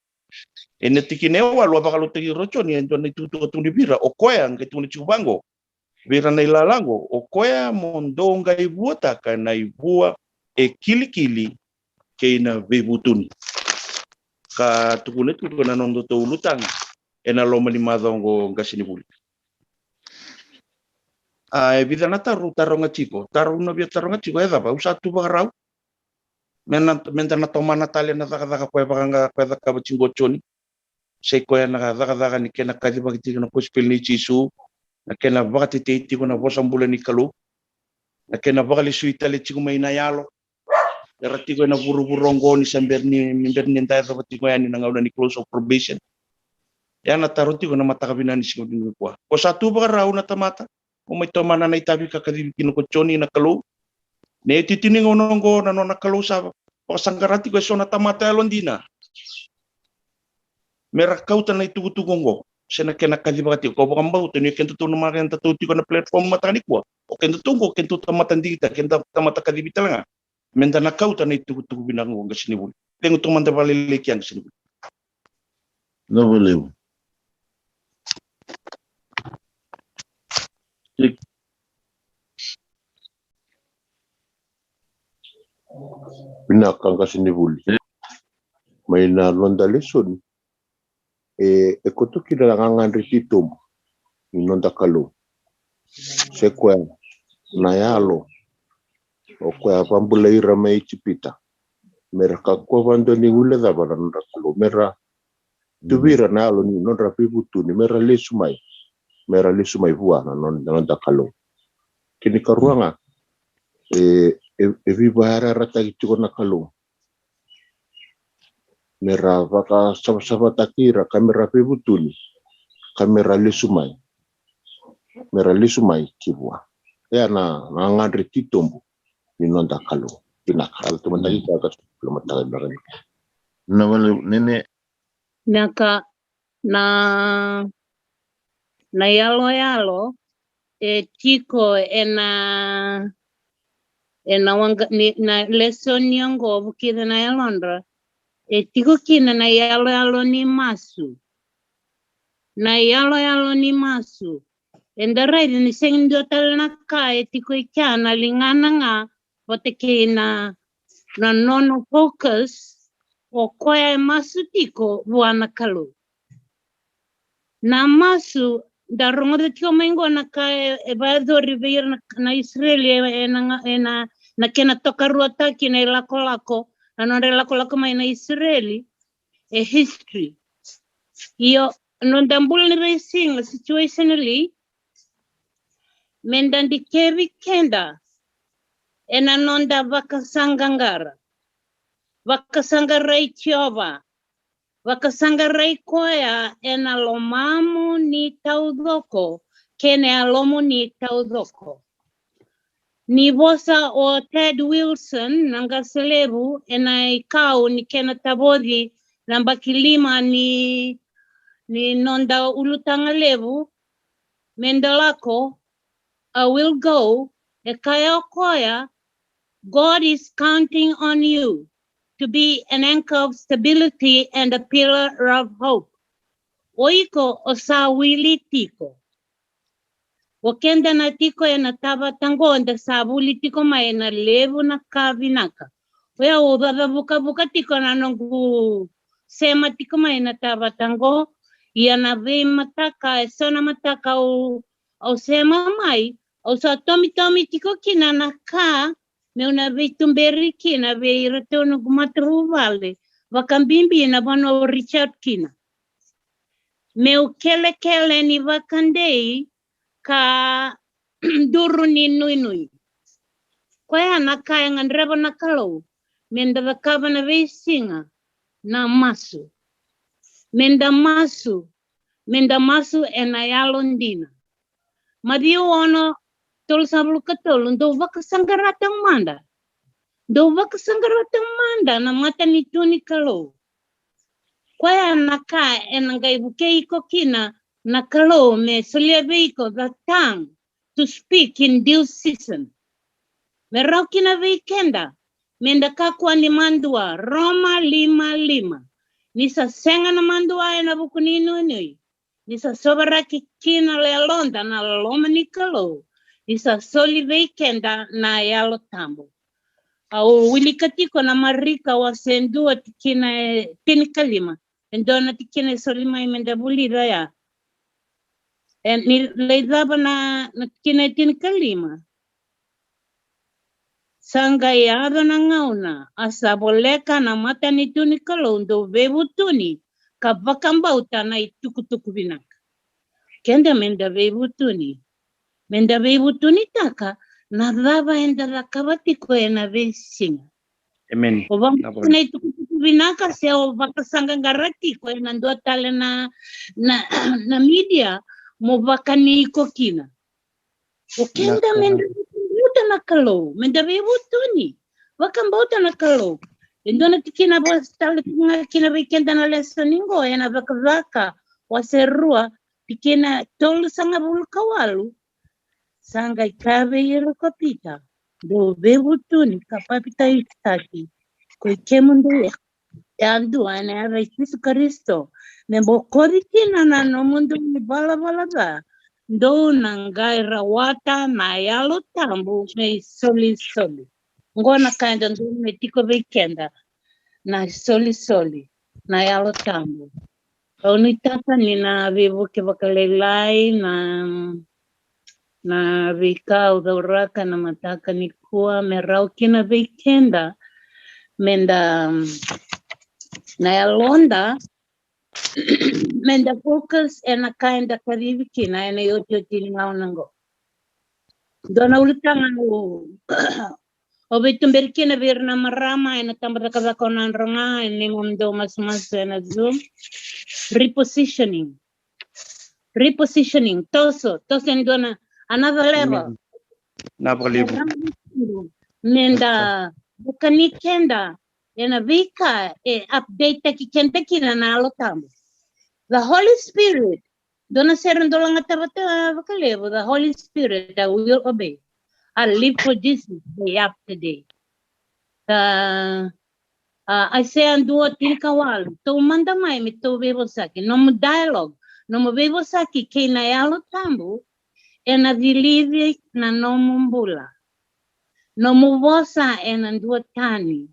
Ena tikina e walu a vakalotutaki ira o Joni e dua na itukutuku a tukuni vei ira, o koya qai tukuna tiko vaqo vei ira na ilala qo, o koya mo dou qai vuataka na ivua e kilikili kei na veivutuni. Ka tukuna tiko na nodatou ulutaga ena loma ni macawa qo, qasenivuli. A, e vica na taro au taroga tiko, taro au na via taroga tiko, e cava, au sa tu vakarau me na, meda na tomana tale na cakacaka koya vaka ga koya cakava tiko o Joni. Sa i koya na cakacaka ni kena kacivaki tiko na kosipeli nei Jisu, na kena vakatetei tiko na vosa bula ni Kalou, na kena vakalesui tale tiko mai na yalo era tiko ena vuravura oqo ni sa bera ni, ni bera ni da yacova tiko yani na gauna ni close of probation. Ya na taro tiko na mataka vinaka ni siga nikua. Ko sa tu vakarau na tamata mo mai tomana na itavi ka kacivi kina ko Joni na Kalou. Na iotioti ni gauna oqo na nona Kalou sa vakasaqara tiko eso na tamata yalodina mera kauta na itukutuku oqo se na kena kacivaka tiko. Kau vakabauta ni o kedatou na marama edatou tiko na platform mataka nikua, o kedatou oqo, kedatou tamata digitaki, kedatou tamata kacivi tale ga, meda na kauta na itukutuku vinaka oqo, qasenivuli. Cegu toka mada vakalailai kea, qasenivuli. Na valevu. Vinaka, qasenivuli. Mai na noda lesoni, e, e koto kina na gagadre titobu ni noda Kalou. Se koya na yalo o koya a vakabulai ira mai Ijipita, mera kakua vakadua ni guilecava na nodra Kalou, mera tu vei ira na yalo ni nodra veivutuni, mera lesu mai, mera lesu mai vua na nod-, na noda Kalou. Kena ikarua ga, e, e, e veivakayarayarataki tiko na Kalou mera vakasavasavataki ira ka mera veivutuni, ka mera lesu mai, mera lesu mai ki vua. Oya na, na gagadre titobu ni noda Kalou. Vinaka, au tomana tiko ga, au tomana tiko ga. Na vale, Nene. Vinaka. Na, na yaloyalo e tiko ena, ena waqa-, ni, na lesoni oqo, vukica na yalodra, e tiko kina na yaloyalo ni masu. Na yaloyalo ni masu. Eda raica ni sega ni dua tale na ka e tiko i kea, na ligana ga vata kei na, na nona focus, o koya e masu tiko vua na Kalou. Na masu, da rogoca tiko mai qo na ka e, e vakayacori vei ira na, na Isireli, e, e na, e na, na kena tokaruataki na ilakolako, na nodra ilakolako mai na Isireli, e history. Io, noda bula ni veisiga, situationally, meda dikevi keda ena noda vakasaqaqara. Vakasaqarai Jiova. Vakasaqarai koya ena lomamu ni taucoko kei na yalomu ni taucoko. Ni vosa o Ted Wilson, na qase levu, ena ikau ni kena tavoci na yabaki lima ni, ni noda ulutaga levu, meda lako, I will go, e kaya o koya, God is counting on you to be an anchor of stability and a pillar of hope. O iko o sa wili tiko. O keda na tiko ena tavata qo, da sa vuli tiko mai ena levu na ka vinaka. Oya au cacavukavuka tiko na noqu sema tiko mai na tavata qo. Ia na veimataka, eso na mataka au, au sema mai, au sa tomitomi tiko kina na ka meu na veituberi kina vei iratou noqu matavuvale, vakabibi na vanua au reach out kina. Meu kelekele ni vakadei ka duru ni nuinui. Koya na ka e gadreva na Kalou meda cakava na veisiga, na masu. Meda masu, meda masu ena yalodina. Maciu ono, tolusagavulu ka tolu, dou vakasaqara taumada. Dou vakasaqara taumada na matanitu ni Kalou. koya na ka ena qai vukei iko kina na Kalou me solia vei iko the tongue to speak in due season. Me rawa kina vei keda meda kakua ni madua. Roma lima lima. Ni sa sega na madua ena vuku ni nuinui, ni sa sovaraki kina yaloda na loma ni Kalou, ni sa soli vei keda na Yalo Tabu. Au wilika tiko na Marika wase dua tikina e tinikalima. E dua na tikina e soli mai meda vulica ya. E ni lai cava na, na tikina e tinikalima? Sa qai yaco na gauna, a sa voleka na matanitu ni Kalou, dou veivutuni ka vakabauta na itukutuku vinaka. Keda meda veivutuni. Meda veivutunitaka na cava eda cakava tiko ena veisiga. Amen. O vakabauta na itukutuku vinaka se o vakasaqaqara tiko ena dua tale na, na, na media mo vakani iko kina. O keda meda vakabauta na Kalou, meda veivutuni. Vakabauta na Kalou. E dua na tikina vosa tale tiko ga kina vei keda na lesoni qo ena Cakacaka wase rua tikina tolusagavulu ka walu. Sa qai kaya vei ira ko Pita, dou veivutuni ka papitaisotaki ko i kemudou yadua ena yaca i Jisu Karisito, me bokoci kina na nomudou ivalavala ca, dou na qai rawata na Yalo Tabu me isolisoli. Oqo na ka e dodonu me tiko vei keda, na isolisoli, na Yalo Tabu. Au nuitaka ni na veivuke vakalailai na, na veika au cauraka na mataka nikua me rawa kina vei keda meda, na yaloda meda focus ena ka eda kacivi kina ena iotioti ni gauna qo. Dua na ulutaga au Au veituberi kina vei ira na marama ena tabacakacaka o Nadroga, ena neimami dau masumasu ena Zoom. Repositioning. Repositioning. Toso, toso e dua na another level. Amen. Na vakalevu. Meda vakani keda ena veika e update taki keda kina na Yalo Tabu. The Holy Spirit. Dua na sere dau lagata vata vakalevu, the Holy Spirit, I will obey. I live for Jesus day after day. The, uh, Aisea dua tinikawalu, tou mada mai me tou veivosaki. Nomu dialogue, nomu veivosaki kei na Yalo Tabu, ena cilici na nomu bula. Nomu vosa ena dua tani.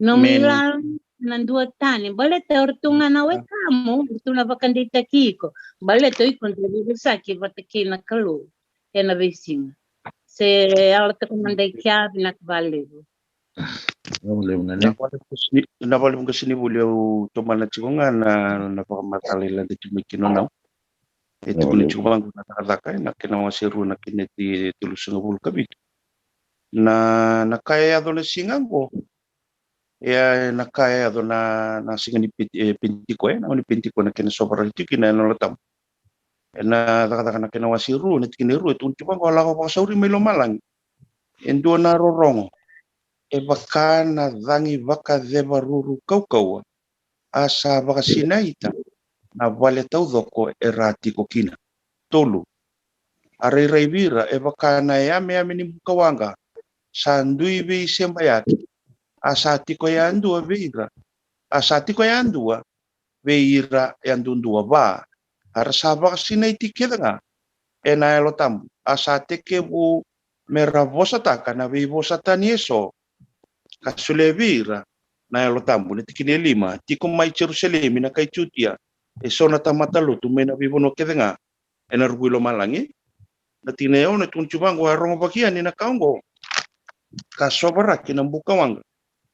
Nomu ilala ena dua tani. Baleta o ratou ga na wekamu, o ratou na vakadeitaki iko. Baleta o iko dau veivosaki vata kei na Kalou ena veisiga. Se yalataka mada i kea, vinaka vakalevu. Na vakalevu qasenivuli, au tomana tiko ga na, na vakamacala e lade tiko mai kina o nau. E tukuni tiko vaqo na Cakacaka ena kena wase rua na kena e tolusagavulu ka vitu. Na, na ka e yaco na siga qo. Ia, na ka e yaco na, na siga ni Penti-, e, Pentiko, e, na gauna ni Pentiko na kena sovaraki tiko kina na Yalo Tabu. Ena Cakacaka na kena wase rua, na tikina e rua, e tukuni tiko vaqo, a lako vakasauri mai lomalagi e dua na rorogo. E vaka na cagi vakacevaruru kaukauwa, a sa vakasinaita na vale taucoko era tiko kina. Tolu. A rairai vei ira e vaka na yameyame ni bukawaqa, sa dui veisebayaki, a sa tiko yadua vei ira, a sa tiko yadua vei ira yadudua. Va. A ra sa vakasinaiti kece ga ena Yalo Tabu, a sa tekivu me ra vosataka na veivosatani eso, ka solia vei ira na Yalo Tabu. Na tikina e lima, tiko mai Jerusalemi na kai Jutia, eso na tamata lotu mai na veivanua kece ga ena ruku i lomalagi. Na tikina e ono e tukuni tiko vaqo, a rogovaki yani na ka oqo, ka sovaraki na bukawaqa,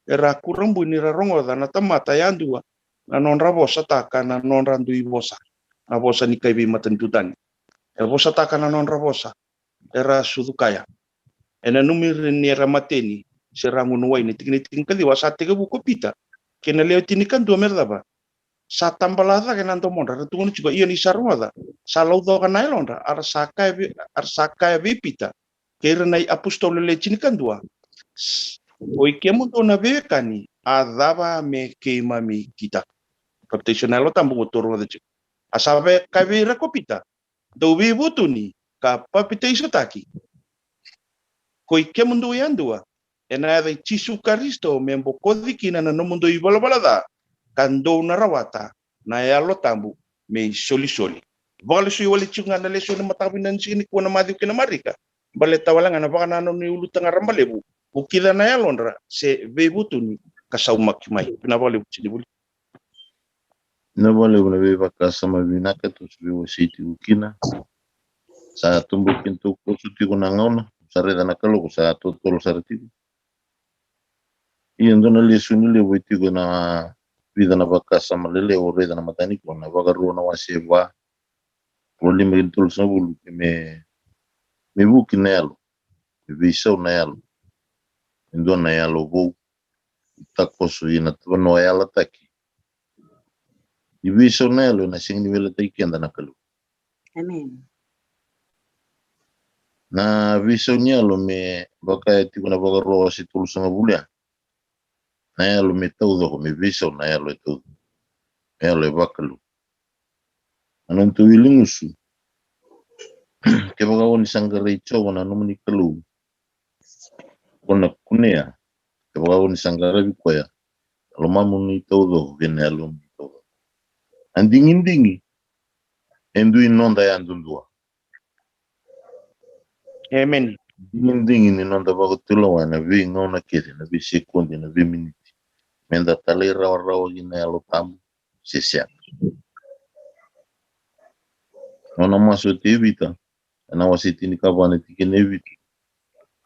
era a kurabui ni ra rogoca na tamata yadua na nodra vosataka na nodra dui vosa, na vosa ni kai veimatanitu tani. E vosataka na nodra vosa, era sucu kaya. E nanumi ira ni era mateni, se ra gunu wai. Na tikina e tinikaciwa, a sa tekivu ko Pita kei na lewe tinikadua me ra cava? Sa tabala cake na domodra, ra tukuna tiko, ia ni sa rogoca, sa laucoka na yalodra, a ra sa kaya vei, a ra sa kaya vei Pita kei ira na iapositolo le tinikadua, o i kemudou na veiwekani, a cava me keimami kitaka? Papitaiso ena Yalo Tabu, qo tou rogoca tiko. A sa vaka vei ira ko Pita, dou veivutuni ka papitaisotaki, koi kemudou yadua, ena yaca i Jisu Karisito, me bokoci kina na nomudou ivalavala ca, ka dou na rawata na Yalo Tabu me isolisoli. Vakalesui wale tiko ga na lesoni mataka vinaka ni siga nikua na Maciu kei na Marika. Baleta wale ga na vakanananu ni ulutaga rabalevu, vukica na yalodra se veivutuni ka saumaki mai. Vinaka vakalevu tiko ni vuli. Vinaka vakalevu na veivakasama vinaka tou sa veiwasei tiko kina. Sa tubu kina tou koso tiko na gauna, sa raica na kaloko sa totolo sara tiko. Ia dua na lesoni levu e tiko ena vica na vakasama lelevu au raica na mataka nikua, na Vakarua na wase va, rua lima kei na tolusagavulu, me, me vuki na yalo, me veisau na yalo, me dua na yalo vou, e takoso ina vanua yalataki. Ni veisau na yalo ena sega ni veiletaki keda na Kalou. Amen. Na veisau ni yalo me vaka e tiko na Vakarua wase tolusagavulu ya. Na yalo me taucoko, me veisau na yalo e taucoko. Na yalo e vakalou. Na nodatou wiligusu. Kevaka o ni sa qarai Jiova na nomuni Kalou, ko na kunea, kevaka o ni sa qaravi koya, na lomamuni taucoko kei na yalomuni taucoko. A digidigi e dui noda yadudua. Amen. Digidigi ni noda vakatulewa ena veigauna kece, na veisekodi, na veiminiti, meda talairawarawa kina Yalo Tabu se sega. Nona masu o Tevita ena wase tinikava na tikina e vitu: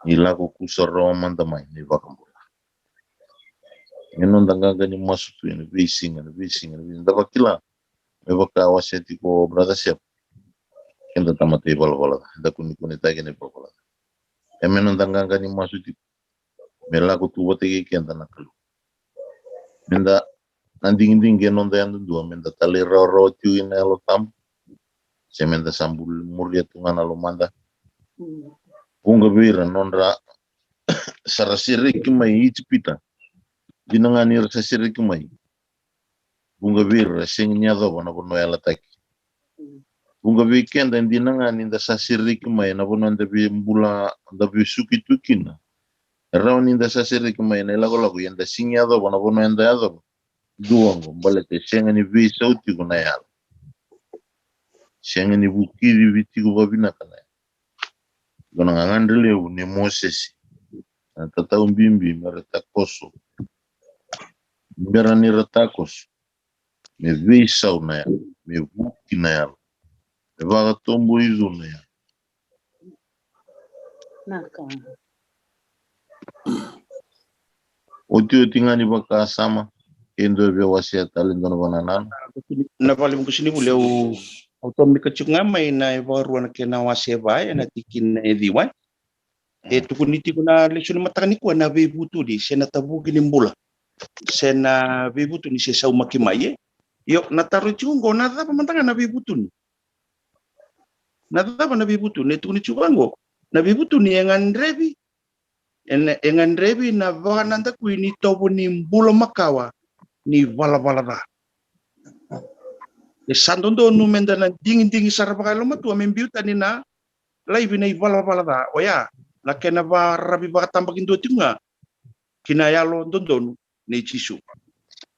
Ni lako kusarawa mada mai na iVakabula. E noda qaqa ni masu tu ena veisiga, na veisiga, na veisiga. Da vakila me vaka a wasea tiko o Brother Sep, keda tamata ivalavala ca, eda kunekunetaki ena ivalavala ca. E me noda qaqa ni masu tiko me lako tu vata kei keda na Kalou. Meda, na digidigi e noda yadudua, meda talairawarawa tiko ina Yalo Tabu, se meda sa buli muria tu ga na lomada. Vuqa vei ira nodra sa ra sereki mai Ijipita, dina ga ni ra sa sereki mai. Vuqa vei ira e sega ni yacova na vanua yalataki. Vuqa vei keda e dina ga ni da sa sereki mai na vanua da veibula, da veisuki tu kina. E rawa ni da sa sereki mai na ilakolako, ia da sega ni yacova na vanua eda yacova. Dua oqo, baleta e sega ni veisau tiko na yalo. Sega ni vukici tiko vavinaka na yalo. Dua na gagadre levu nei Mosese, na tatau bibi me ra takoso. Bera ni ra takoso, me veisau na yalo, me vuki na yalo, me vakatoboicu na yalo. Naka. Otioti ga ni vakasama, e dua e via wasea tale dua na vakanananu. Na vale vuku sinivuli, au, au tomika tiko ga mai na iVakarua na kena wase va, ena tikina e ciwa. E tukuni tiko na lesoni mataka nikua na veivutuni, se na tavuki ni bula, se na veivutuni se saumaki mai, e. Io, na taro tiko oqo, na cava mada ga na veivutuni? Na cava na veivutuni? E tukuni tiko vaqo, na veivutuni e gadrevi, e na, e gadrevi na vakanadakui ni tovo ni bula makawa ni valavala ca. E sa dodonu meda na digidigi sara vakayalomatua me biu tani na laivi na ivalavala ca, oya na kena varavi vakatabakidua tiko ga ki na yalododonu nei Jisu.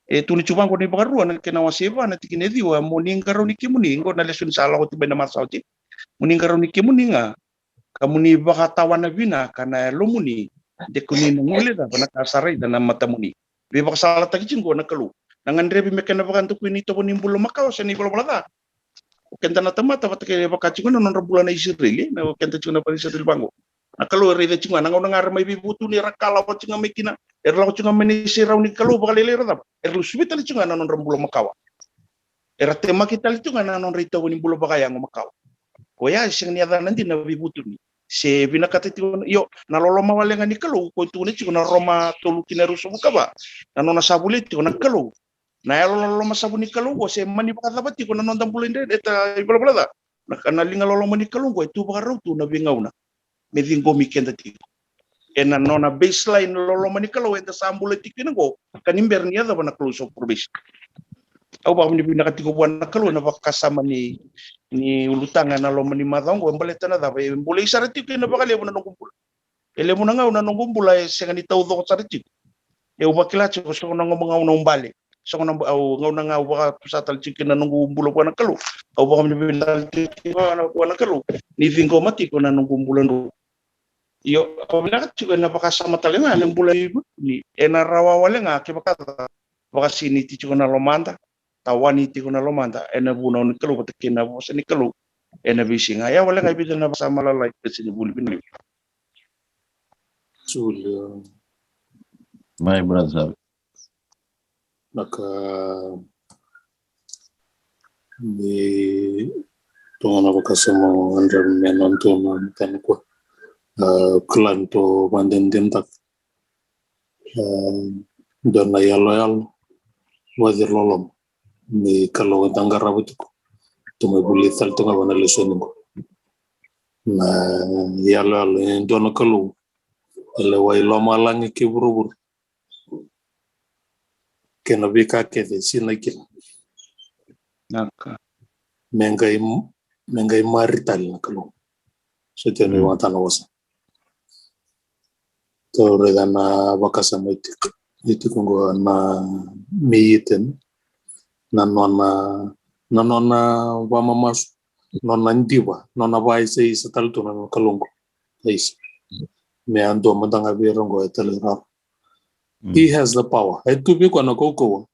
E tukuni tiko vaqo na iVakarua na kena wase va na tikina e ciwa: Mo ni qarauni kemuni, qo na lesoni sa lako tu mai na macawa tiko. Mo ni qarauni kemuni ga, ka mo ni vakatawana vinaka na yalomuni, de ko ni na guilecava na ka sa raica na matamuni. Veivakasalataki tiko qo na Kalou. Na gadrevi me kena vakadakui ni tovo ni bula makawa se na ivalavala ca. O keda na tamata vata kei, vaka tiko na nodra bula na Isireli, na o keda tiko na vale Isireli vaqo. Na Kalou e raica tiko ga na gauna ga era mai veivutuni, era kalawa tiko ga mai kina, era lako tiko ga mai na iserau ni Kalou vakalailai, era cava? Era lusuvi tale tiko ga na nodra bula makawa. Era temaki tale tiko ga na nodra itovo ni bula vakayago makawa. Koya e sega ni yacana dina na veivutuni. Se vinakata tiko, io, na loloma wale ga ni Kalou, ko tukuna tiko na Roma tolu kina ruasagavulu ka va. Na nona sa volia tiko na Kalou. Na yalo loloma savu ni Kalou qo, se mani vakacava tiko na noda bula i dredre, e ta ivalavala ca, na, na liga loloma ni Kalou qo e tu vakarau tu na veigauna me ciqomi keda tiko. Ena nona baseline loloma ni Kalou eda sa bula tiko kina qo, ka ni bera ni yacova na close of probation. Au vakavinavinaka tiko vua na Kalou ena vakasama ni, ni ulutaga ena loma ni macawa oqo, e baleta na cava, e bulai sara tiko kina vakalevu na noqu bula. E levu na gauna na noqu bula e sega ni taucoko sara tiko. E, au vakila tiko, so na gauna ga au bale, so na gauna ga au vakatusa tale tiko kina na noqu bula vua na Kalou. Au vakavinavinaka tale tiko vua na Kalou ni ciqoma tiko na noqu bula dru. Io, au vinaka tiko ena vakasama tale ga ena bula ni, ena rawa wale ga kevaka ca vakasiniti tiko na lomada, tawani tiko na lomada ena vunau ni Kalou vata kei na vosa ni Kalou ena veisiga. Ia wale ga e vica na vakasama lalai, Peresitedi Vuli, vinaka. Julio. Mai, brother. Naka ni toga na vakasama o Andrew me na dua na matana kua. A, kila ni to vadinadinataka. A, dua na yaloyalo, vaci loloma ni Kalou eda qarava tiko. To mai vuli tale toga vana lesoni qo. Na yaloyalo e dua na Kalou e lewai lomalagi kei vuravura kei na veika kece sinai kina. Naka. Me qai, me qai mari tale na Kalou. So tena i vata na vosa. Tou raica na vakasama e tiko, e tiko qo na me Eden, na nona, na nona vamamasu, nona diva, nona vaisaisa tale tu na nona Kalou qo. Isa. Me a dua mada ga vei ira qo e talairawarawa. He has the power. E tu vei koya na kaukauwa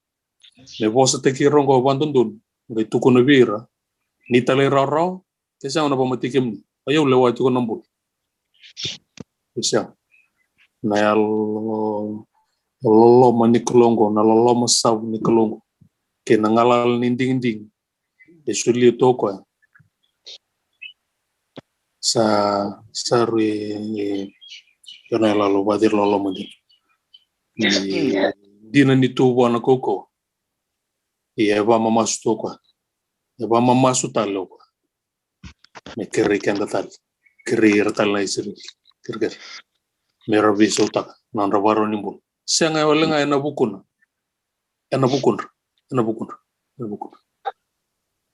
me vosataki ira qo vakadodonu, qai tukuna vei ira ni talairawarawa, e sega na vakamatei kemuni. O yau lewa tiko na bula. E sega. Na yalo loloma ni Kalou qo, na loloma savu ni Kalou qo, kei na galala ni digidigi e solia tu o koya. Sa, sa rui, e, io na yaloyalo vaci loloma dina. Ni dina ni tu vua na kaukauwa. Ia e vamamasu tu o koya. E vamamasu tale o koya me kerei keda tale, kerei ira tale na Isireli, kerekere me ra veisautaka na nodra vakarau ni bula. Sega wale ga ena vukuna, ena vukudra, ena vukudra, ena vukudra.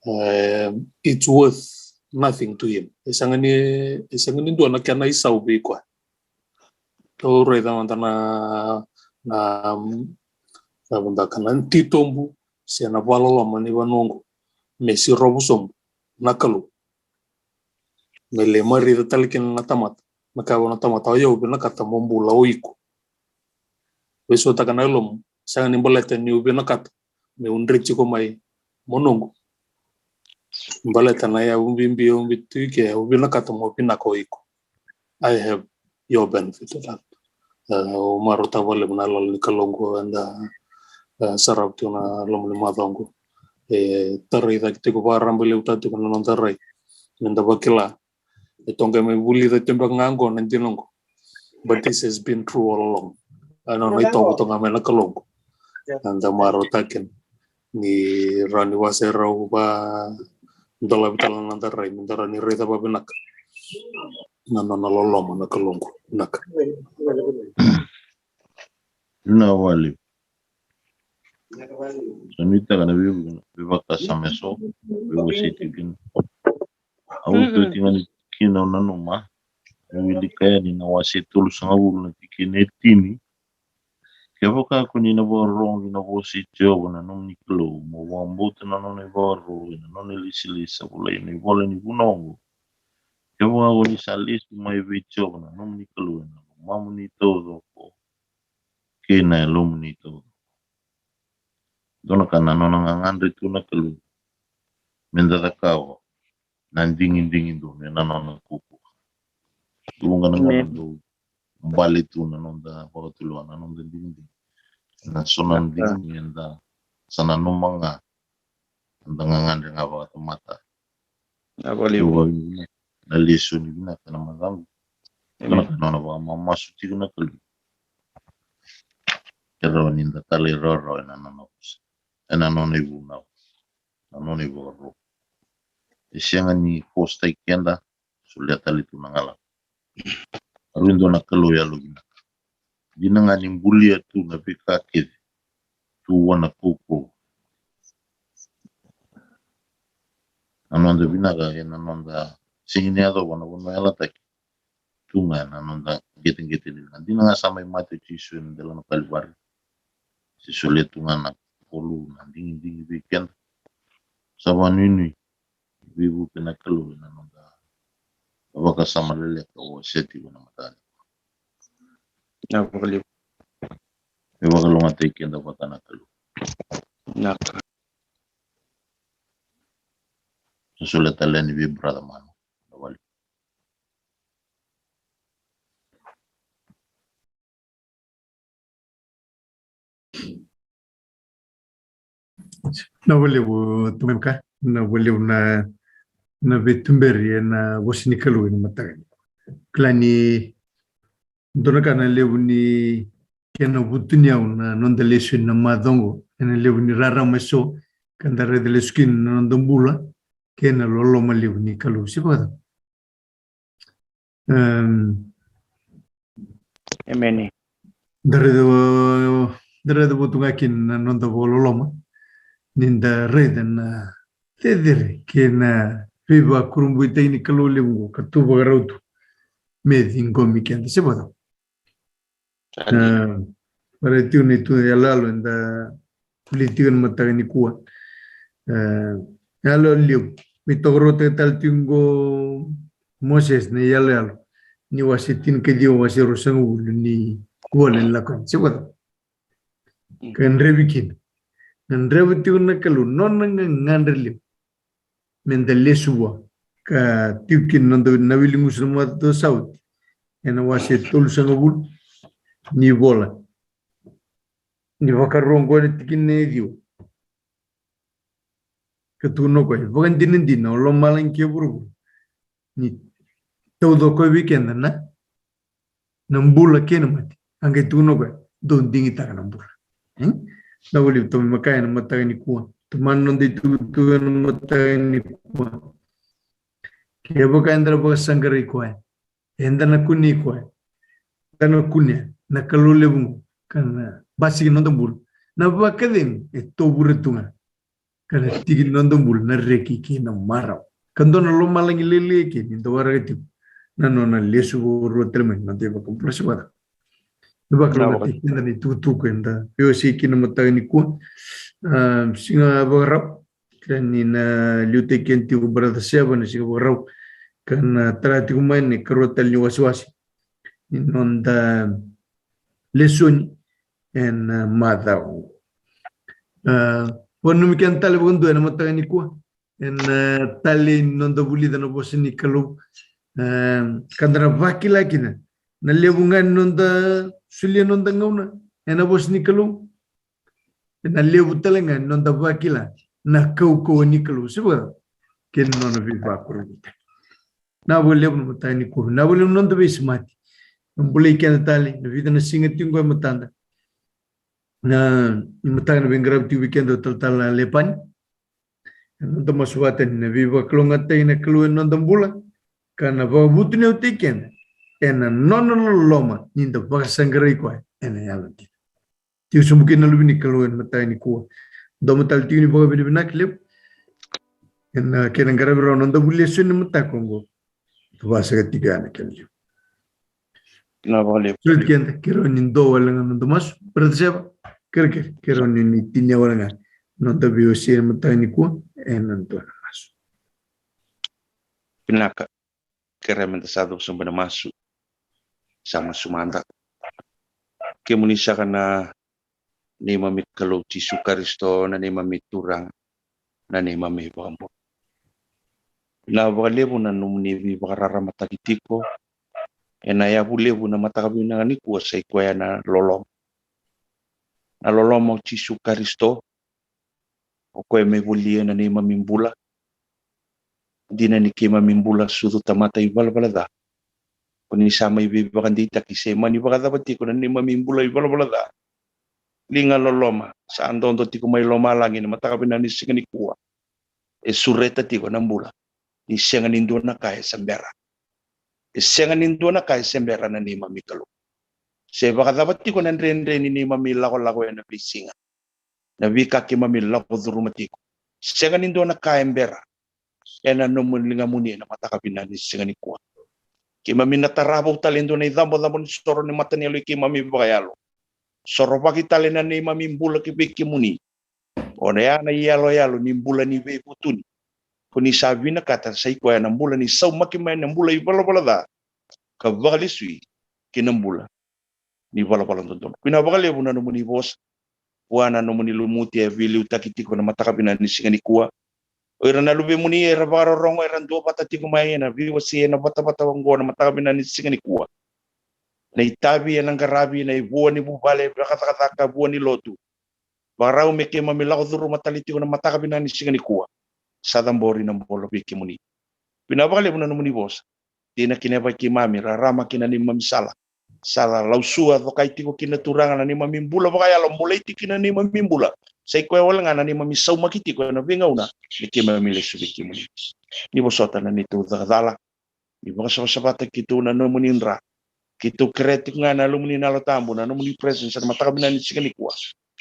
E, it's worth nothing to him. E sega ni, e sega ni dua na kena isau vei koya. Tou raica mada na, na, na vadaka na titobu se na vakaloloma ni vanua oqo me sirovu sobu na Kalou. Me lai marica tale kina na tamata, me kaya vua na tamata, o yau vinakata mo bula o iko. Veisautaka na yalomu, sega ni baleta niu vinakata meu dre tiko mai mo noqu. Baleta na yavu bibi au biuta tu i ke, au vinakata mo vinaka o iko. I have your benefit of that. E, au marautaka vakalevu na yaloyalo ni Kalou qo eda, e, sarava tiko na loma ni macawa qo. E tarai cake tiko, vakarabailevu tale tiko na noda rai meda vakila. E toqai mai vulica tiko beka ga qo na dina qo. But this has been true all along. E nona itovo toka ga mai na Kalou qo. Eda marautaka kina ni rawa ni wase rau va dolavi tale na noda rai, meda rawa ni raica vavinaka na nona loloma na Kalou qo. Vinaka. Vinaka vakalevu. Sa nuitaka na veivuke, veivakasama eso, veivosei tiko kina. Au otioti ga ni kina au nanuma, au wilika yani na wase tolusagavulu na tikina e tini. Kevaka ko ni na vakarorogo ki na vosa i Jiova na nomuni Kalou, mo vakabauta na nona ivakaro, ena nona ilesilesi sa volai ena ivola ni vunau oqo. Kevaka ko ni sa lesu mai vei Jiova na nomuni Kalou ena lomamuni taucoko kei na yalomuni taucoko. Dua na ka na nona gagadre tu na Kalou meda cakava na digidigi donu ena nona kaukauwa. Vuqa na gauna dau bale tu na noda vakatulewa na noda digidigi. Na so na digidigi eda sa nanuma ga, eda gagadre ga vakatamata. Na valevu na lesoni vinaka na macaqu. Dua na ka na nona vakamamasu tiko na Kalou. E rawa ni da talairawarawa ena nona vosa, ena nona ivunau, na nona ivakaro. E sega ni fositaki keda, solia tale tu na galala. Rui dua na Kalou yalovinaka. Dina ga ni bulia tu na veika kece tu vua na kaukauwa. na noda vinaka ena noda sega ni yacova na vanua yalataki. Tu ga na noda qeteqete ni liga. Dina ga sa mai mate o Jisu ena delana Kalivari. Se solia tu ga na kolu na digidigi vei keda. Sa vakanuinui, veivuke na Kalou ena noda vakasama leleka o seti vana mataka. Na vakalevu. Me vakalougatataki keda vata na Kalou. Na ka. Sa solia tale yani vei brother Manu. Na vale. Na valevu tumemka, na valevu na na veituberi ena vosa ni Kalou ena mataka ni. Kila ni dua na ka na levu ni kena vutuniyau na noda lesoni na macawa oqo, ena levu ni rarama eso ka da raica lesu kina na noda bula kei na loloma levu ni Kalou. Se vaka. Em, Emeni. Da raica, da raica votu ga kina na noda vakaloloma ni da raica na cecere kei na veivakurabuitaki ni Kalou levu oqo ka tu vakarau tu me ciqomi keda. Se vaka. Sa dina. Em, vakarau tu na iyaloyalo eda vuli tiko ena mataka nikua. E, iyaloyalo levu. Me tokaruataka tale tiko qo Moses na iyaloyalo ni wase tinikaciwa, wase ruasagavulu ni Vola ni Lako Yani. Se vaka. Ka drevi kina. Gadreva tiko na Kalou, nona gagadre levu me da lesu vua. Ka tiko kina noda na wili gusu na macawa sa oti ena wase tolusagavulu ni Vola ni Vakarua, qo na tikina e ciwa. Ka tukuna o koya, vakadinadina o lomalagi kei vuravura ni tauca o koya vei keda na, na bula kei na mate. A qai tukuna o koya, dou digitaka na bula. Hmm? Na vuli tau me makaya na mataka nikua. Tamana noda itukutuku ena mataka nikua. Kevaka eda na vakasaqarai koya, eda na kunei koya. Eda na kunea na Kalou levu qo ka na basika noda bula. Na vakacegu e tovure tu ga. Ka na tiki ni noda bula na reki kei na marau. Ka dua na lomalagi lailai ke ni da waraka tiko na nona lesu vakarua tale mai na noda iVakabula. Se vaka. Ni vakalougatataki keda na itukutuku eda veiwasei kina mataka nikua. A, siga vakarau. Ka ni na liutaki keda tiko brother Seva na siga vakarau. Ka na tara tiko mai na ikarua tale ni wasewase ni noda lesoni ena macawa. A, vakananumi keda tale vakadua ena mataka nikua ena, a, talei ni noda vulica na vosa ni Kalou. A, ka da na vakila kina na levu ga ni noda solia noda gauna ena vosa ni Kalou. Ena levu tale ga ni noda vakila na kaukauwa ni Kalou, se vaka kei na nona veivakurabuitaki. Na vakalevu na mataka nikua, na vakalevu na noda veisemati. Na bulai keda tale na vica na siga tiko qo e matada. Na, ni mataka na veiqaravi tiko vei keda o talatala Lepani. Ena noda masu vata ni na veivakalougatataki na Kalou ena noda bula ka na vakavutuniyautaki keda ena nona loloma ni da vakasaqarai koya ena yalodina. Tiko sobu kina na luve ni Kalou ena mataka nikua. Dua mataka tiko ni vakavinavinaka levu ena kena qaravi rawa na noda vuli lesoni ena mataka oqo. Vasaka tiko yani kena levu. Na vakalevu. Soli keda, kerea ni dua wale ga na noda masu. Brother Seva, kerekere, kerea ni ni tinia wale ga na noda veiwasei ena mataka nikua ena dua na masu. Vinaka. Kerea meda sa cuva sobu ena masu. Sa masu mada. Kemuni saka na neimami Kalou Jisu Karisito, na neimami Turaga, na neimami iVakabula. Na vakalevu na nomuni veivakararamataki tiko ena yavu levu na mataka vinaka nikua, sa i koya na loloma. Na loloma o Jisu Karisito, o koya me volia na neimami bula. Dina ni keimami bula sucu tamata ivalavala ca. Ko ni sa mai veivakadeitaki se mani vakacava tiko na neimami bula ivalavala ca. Liga loloma sa dodo tiko mai lomalagi na mataka vinaka ni siga nikua. E sureta tiko na bula ni sega ni dua na ka e se bera. E sega ni dua na ka e se bera na neimami Kalou. Se vakacava tiko na dredre ni neimami lakolako ena veisiga, na veika keimami lako curuma tiko, sega ni dua na ka e bera. ena nomuni ligamuni ena mataka vinaka ni siga nikua. Keimami na tara vou tale e dua na icabocabo ni soro ni mata ni yalo i keimami vakayalo. Sorovaki tale na neimami bula ki vei kemuni. O na ya na iyaloyalo ni bula ni veivutuni. Ko ni sa vinakata sa i koya na bula ni saumaki mai na bula ivalavala ca ka vakalesui ki na bula ni valavala dodonu. Ko ni na vakalevu na nomuni vosa vua na nomuni lumuti e veiliutaki tiko na mataka vinaka ni siga nikua. O ira na luvemuni era vakarorogo, era duavata tiko mai ena veiwasei ena vatavata oqo na mataka vinaka ni siga nikua. Na itavi ena qaravi, na ivua ni vuvale, vakacakacaka, vua ni lotu. Vakarau me keimami lako curuma tale tiko na mataka vinaka ni siga nikua. Sa cabori na bolo vei kemuni. Vinaka vakalevu na nomuni vosa. Tina kina e vei keimami, rarama kina neimami sala. Sa lausua cokai tiko kina Turaga na neimami bula vakayalo, bulai tiko kina neimami bula. Sa i koya wale ga na neimami saumaki tiko ena veigauna me keimami lesu vei kemuni. Ni vosota na neitou cakacala, ni vakasavasavata keitou na nomuni dra. Keitou kerea tiko ga na nomuni na Yalo Tabu, na nomuni presence ena mataka vinaka ni siga nikua.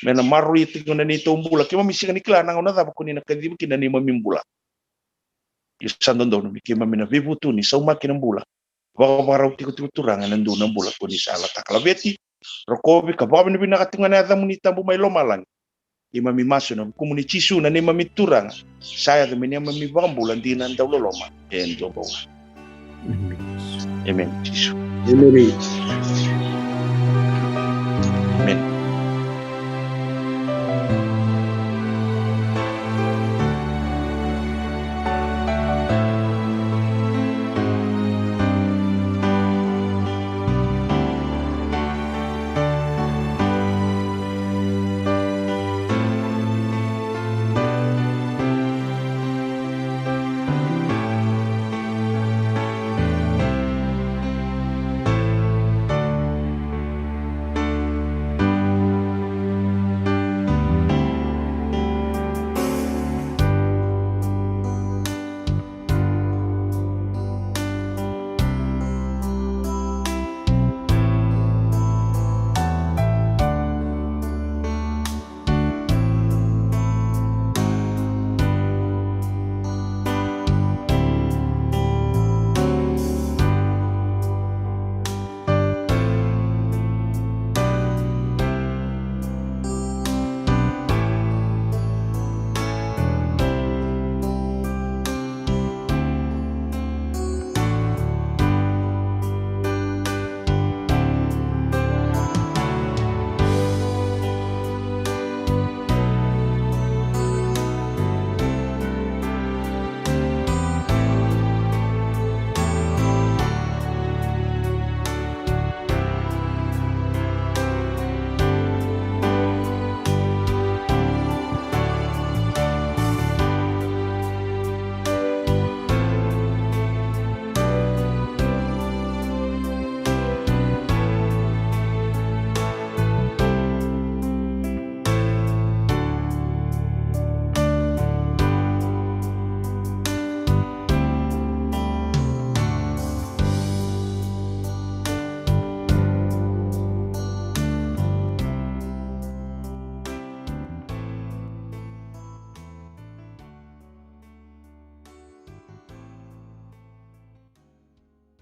Me na maroroi tiko na neitou bula, keimami sega ni kila na gauna cava ko ni na kaciva kina na neimami bula. Ia sa dodonu me keimami na veivutuni, saumaki na bula. Vakavakarau tikotiko Turaga ena dua na bula ko ni sa yalataka. Laveti, rokovi ka vakavinavinaka tiko ga na yacamuni tabu mai lomalagi. Keimami masu ena vukumuni Jisu na neimami Turaga. Sa yaco me neimami vakabula dina dauloloma e dua bau ga. Amen Jisu. Amen.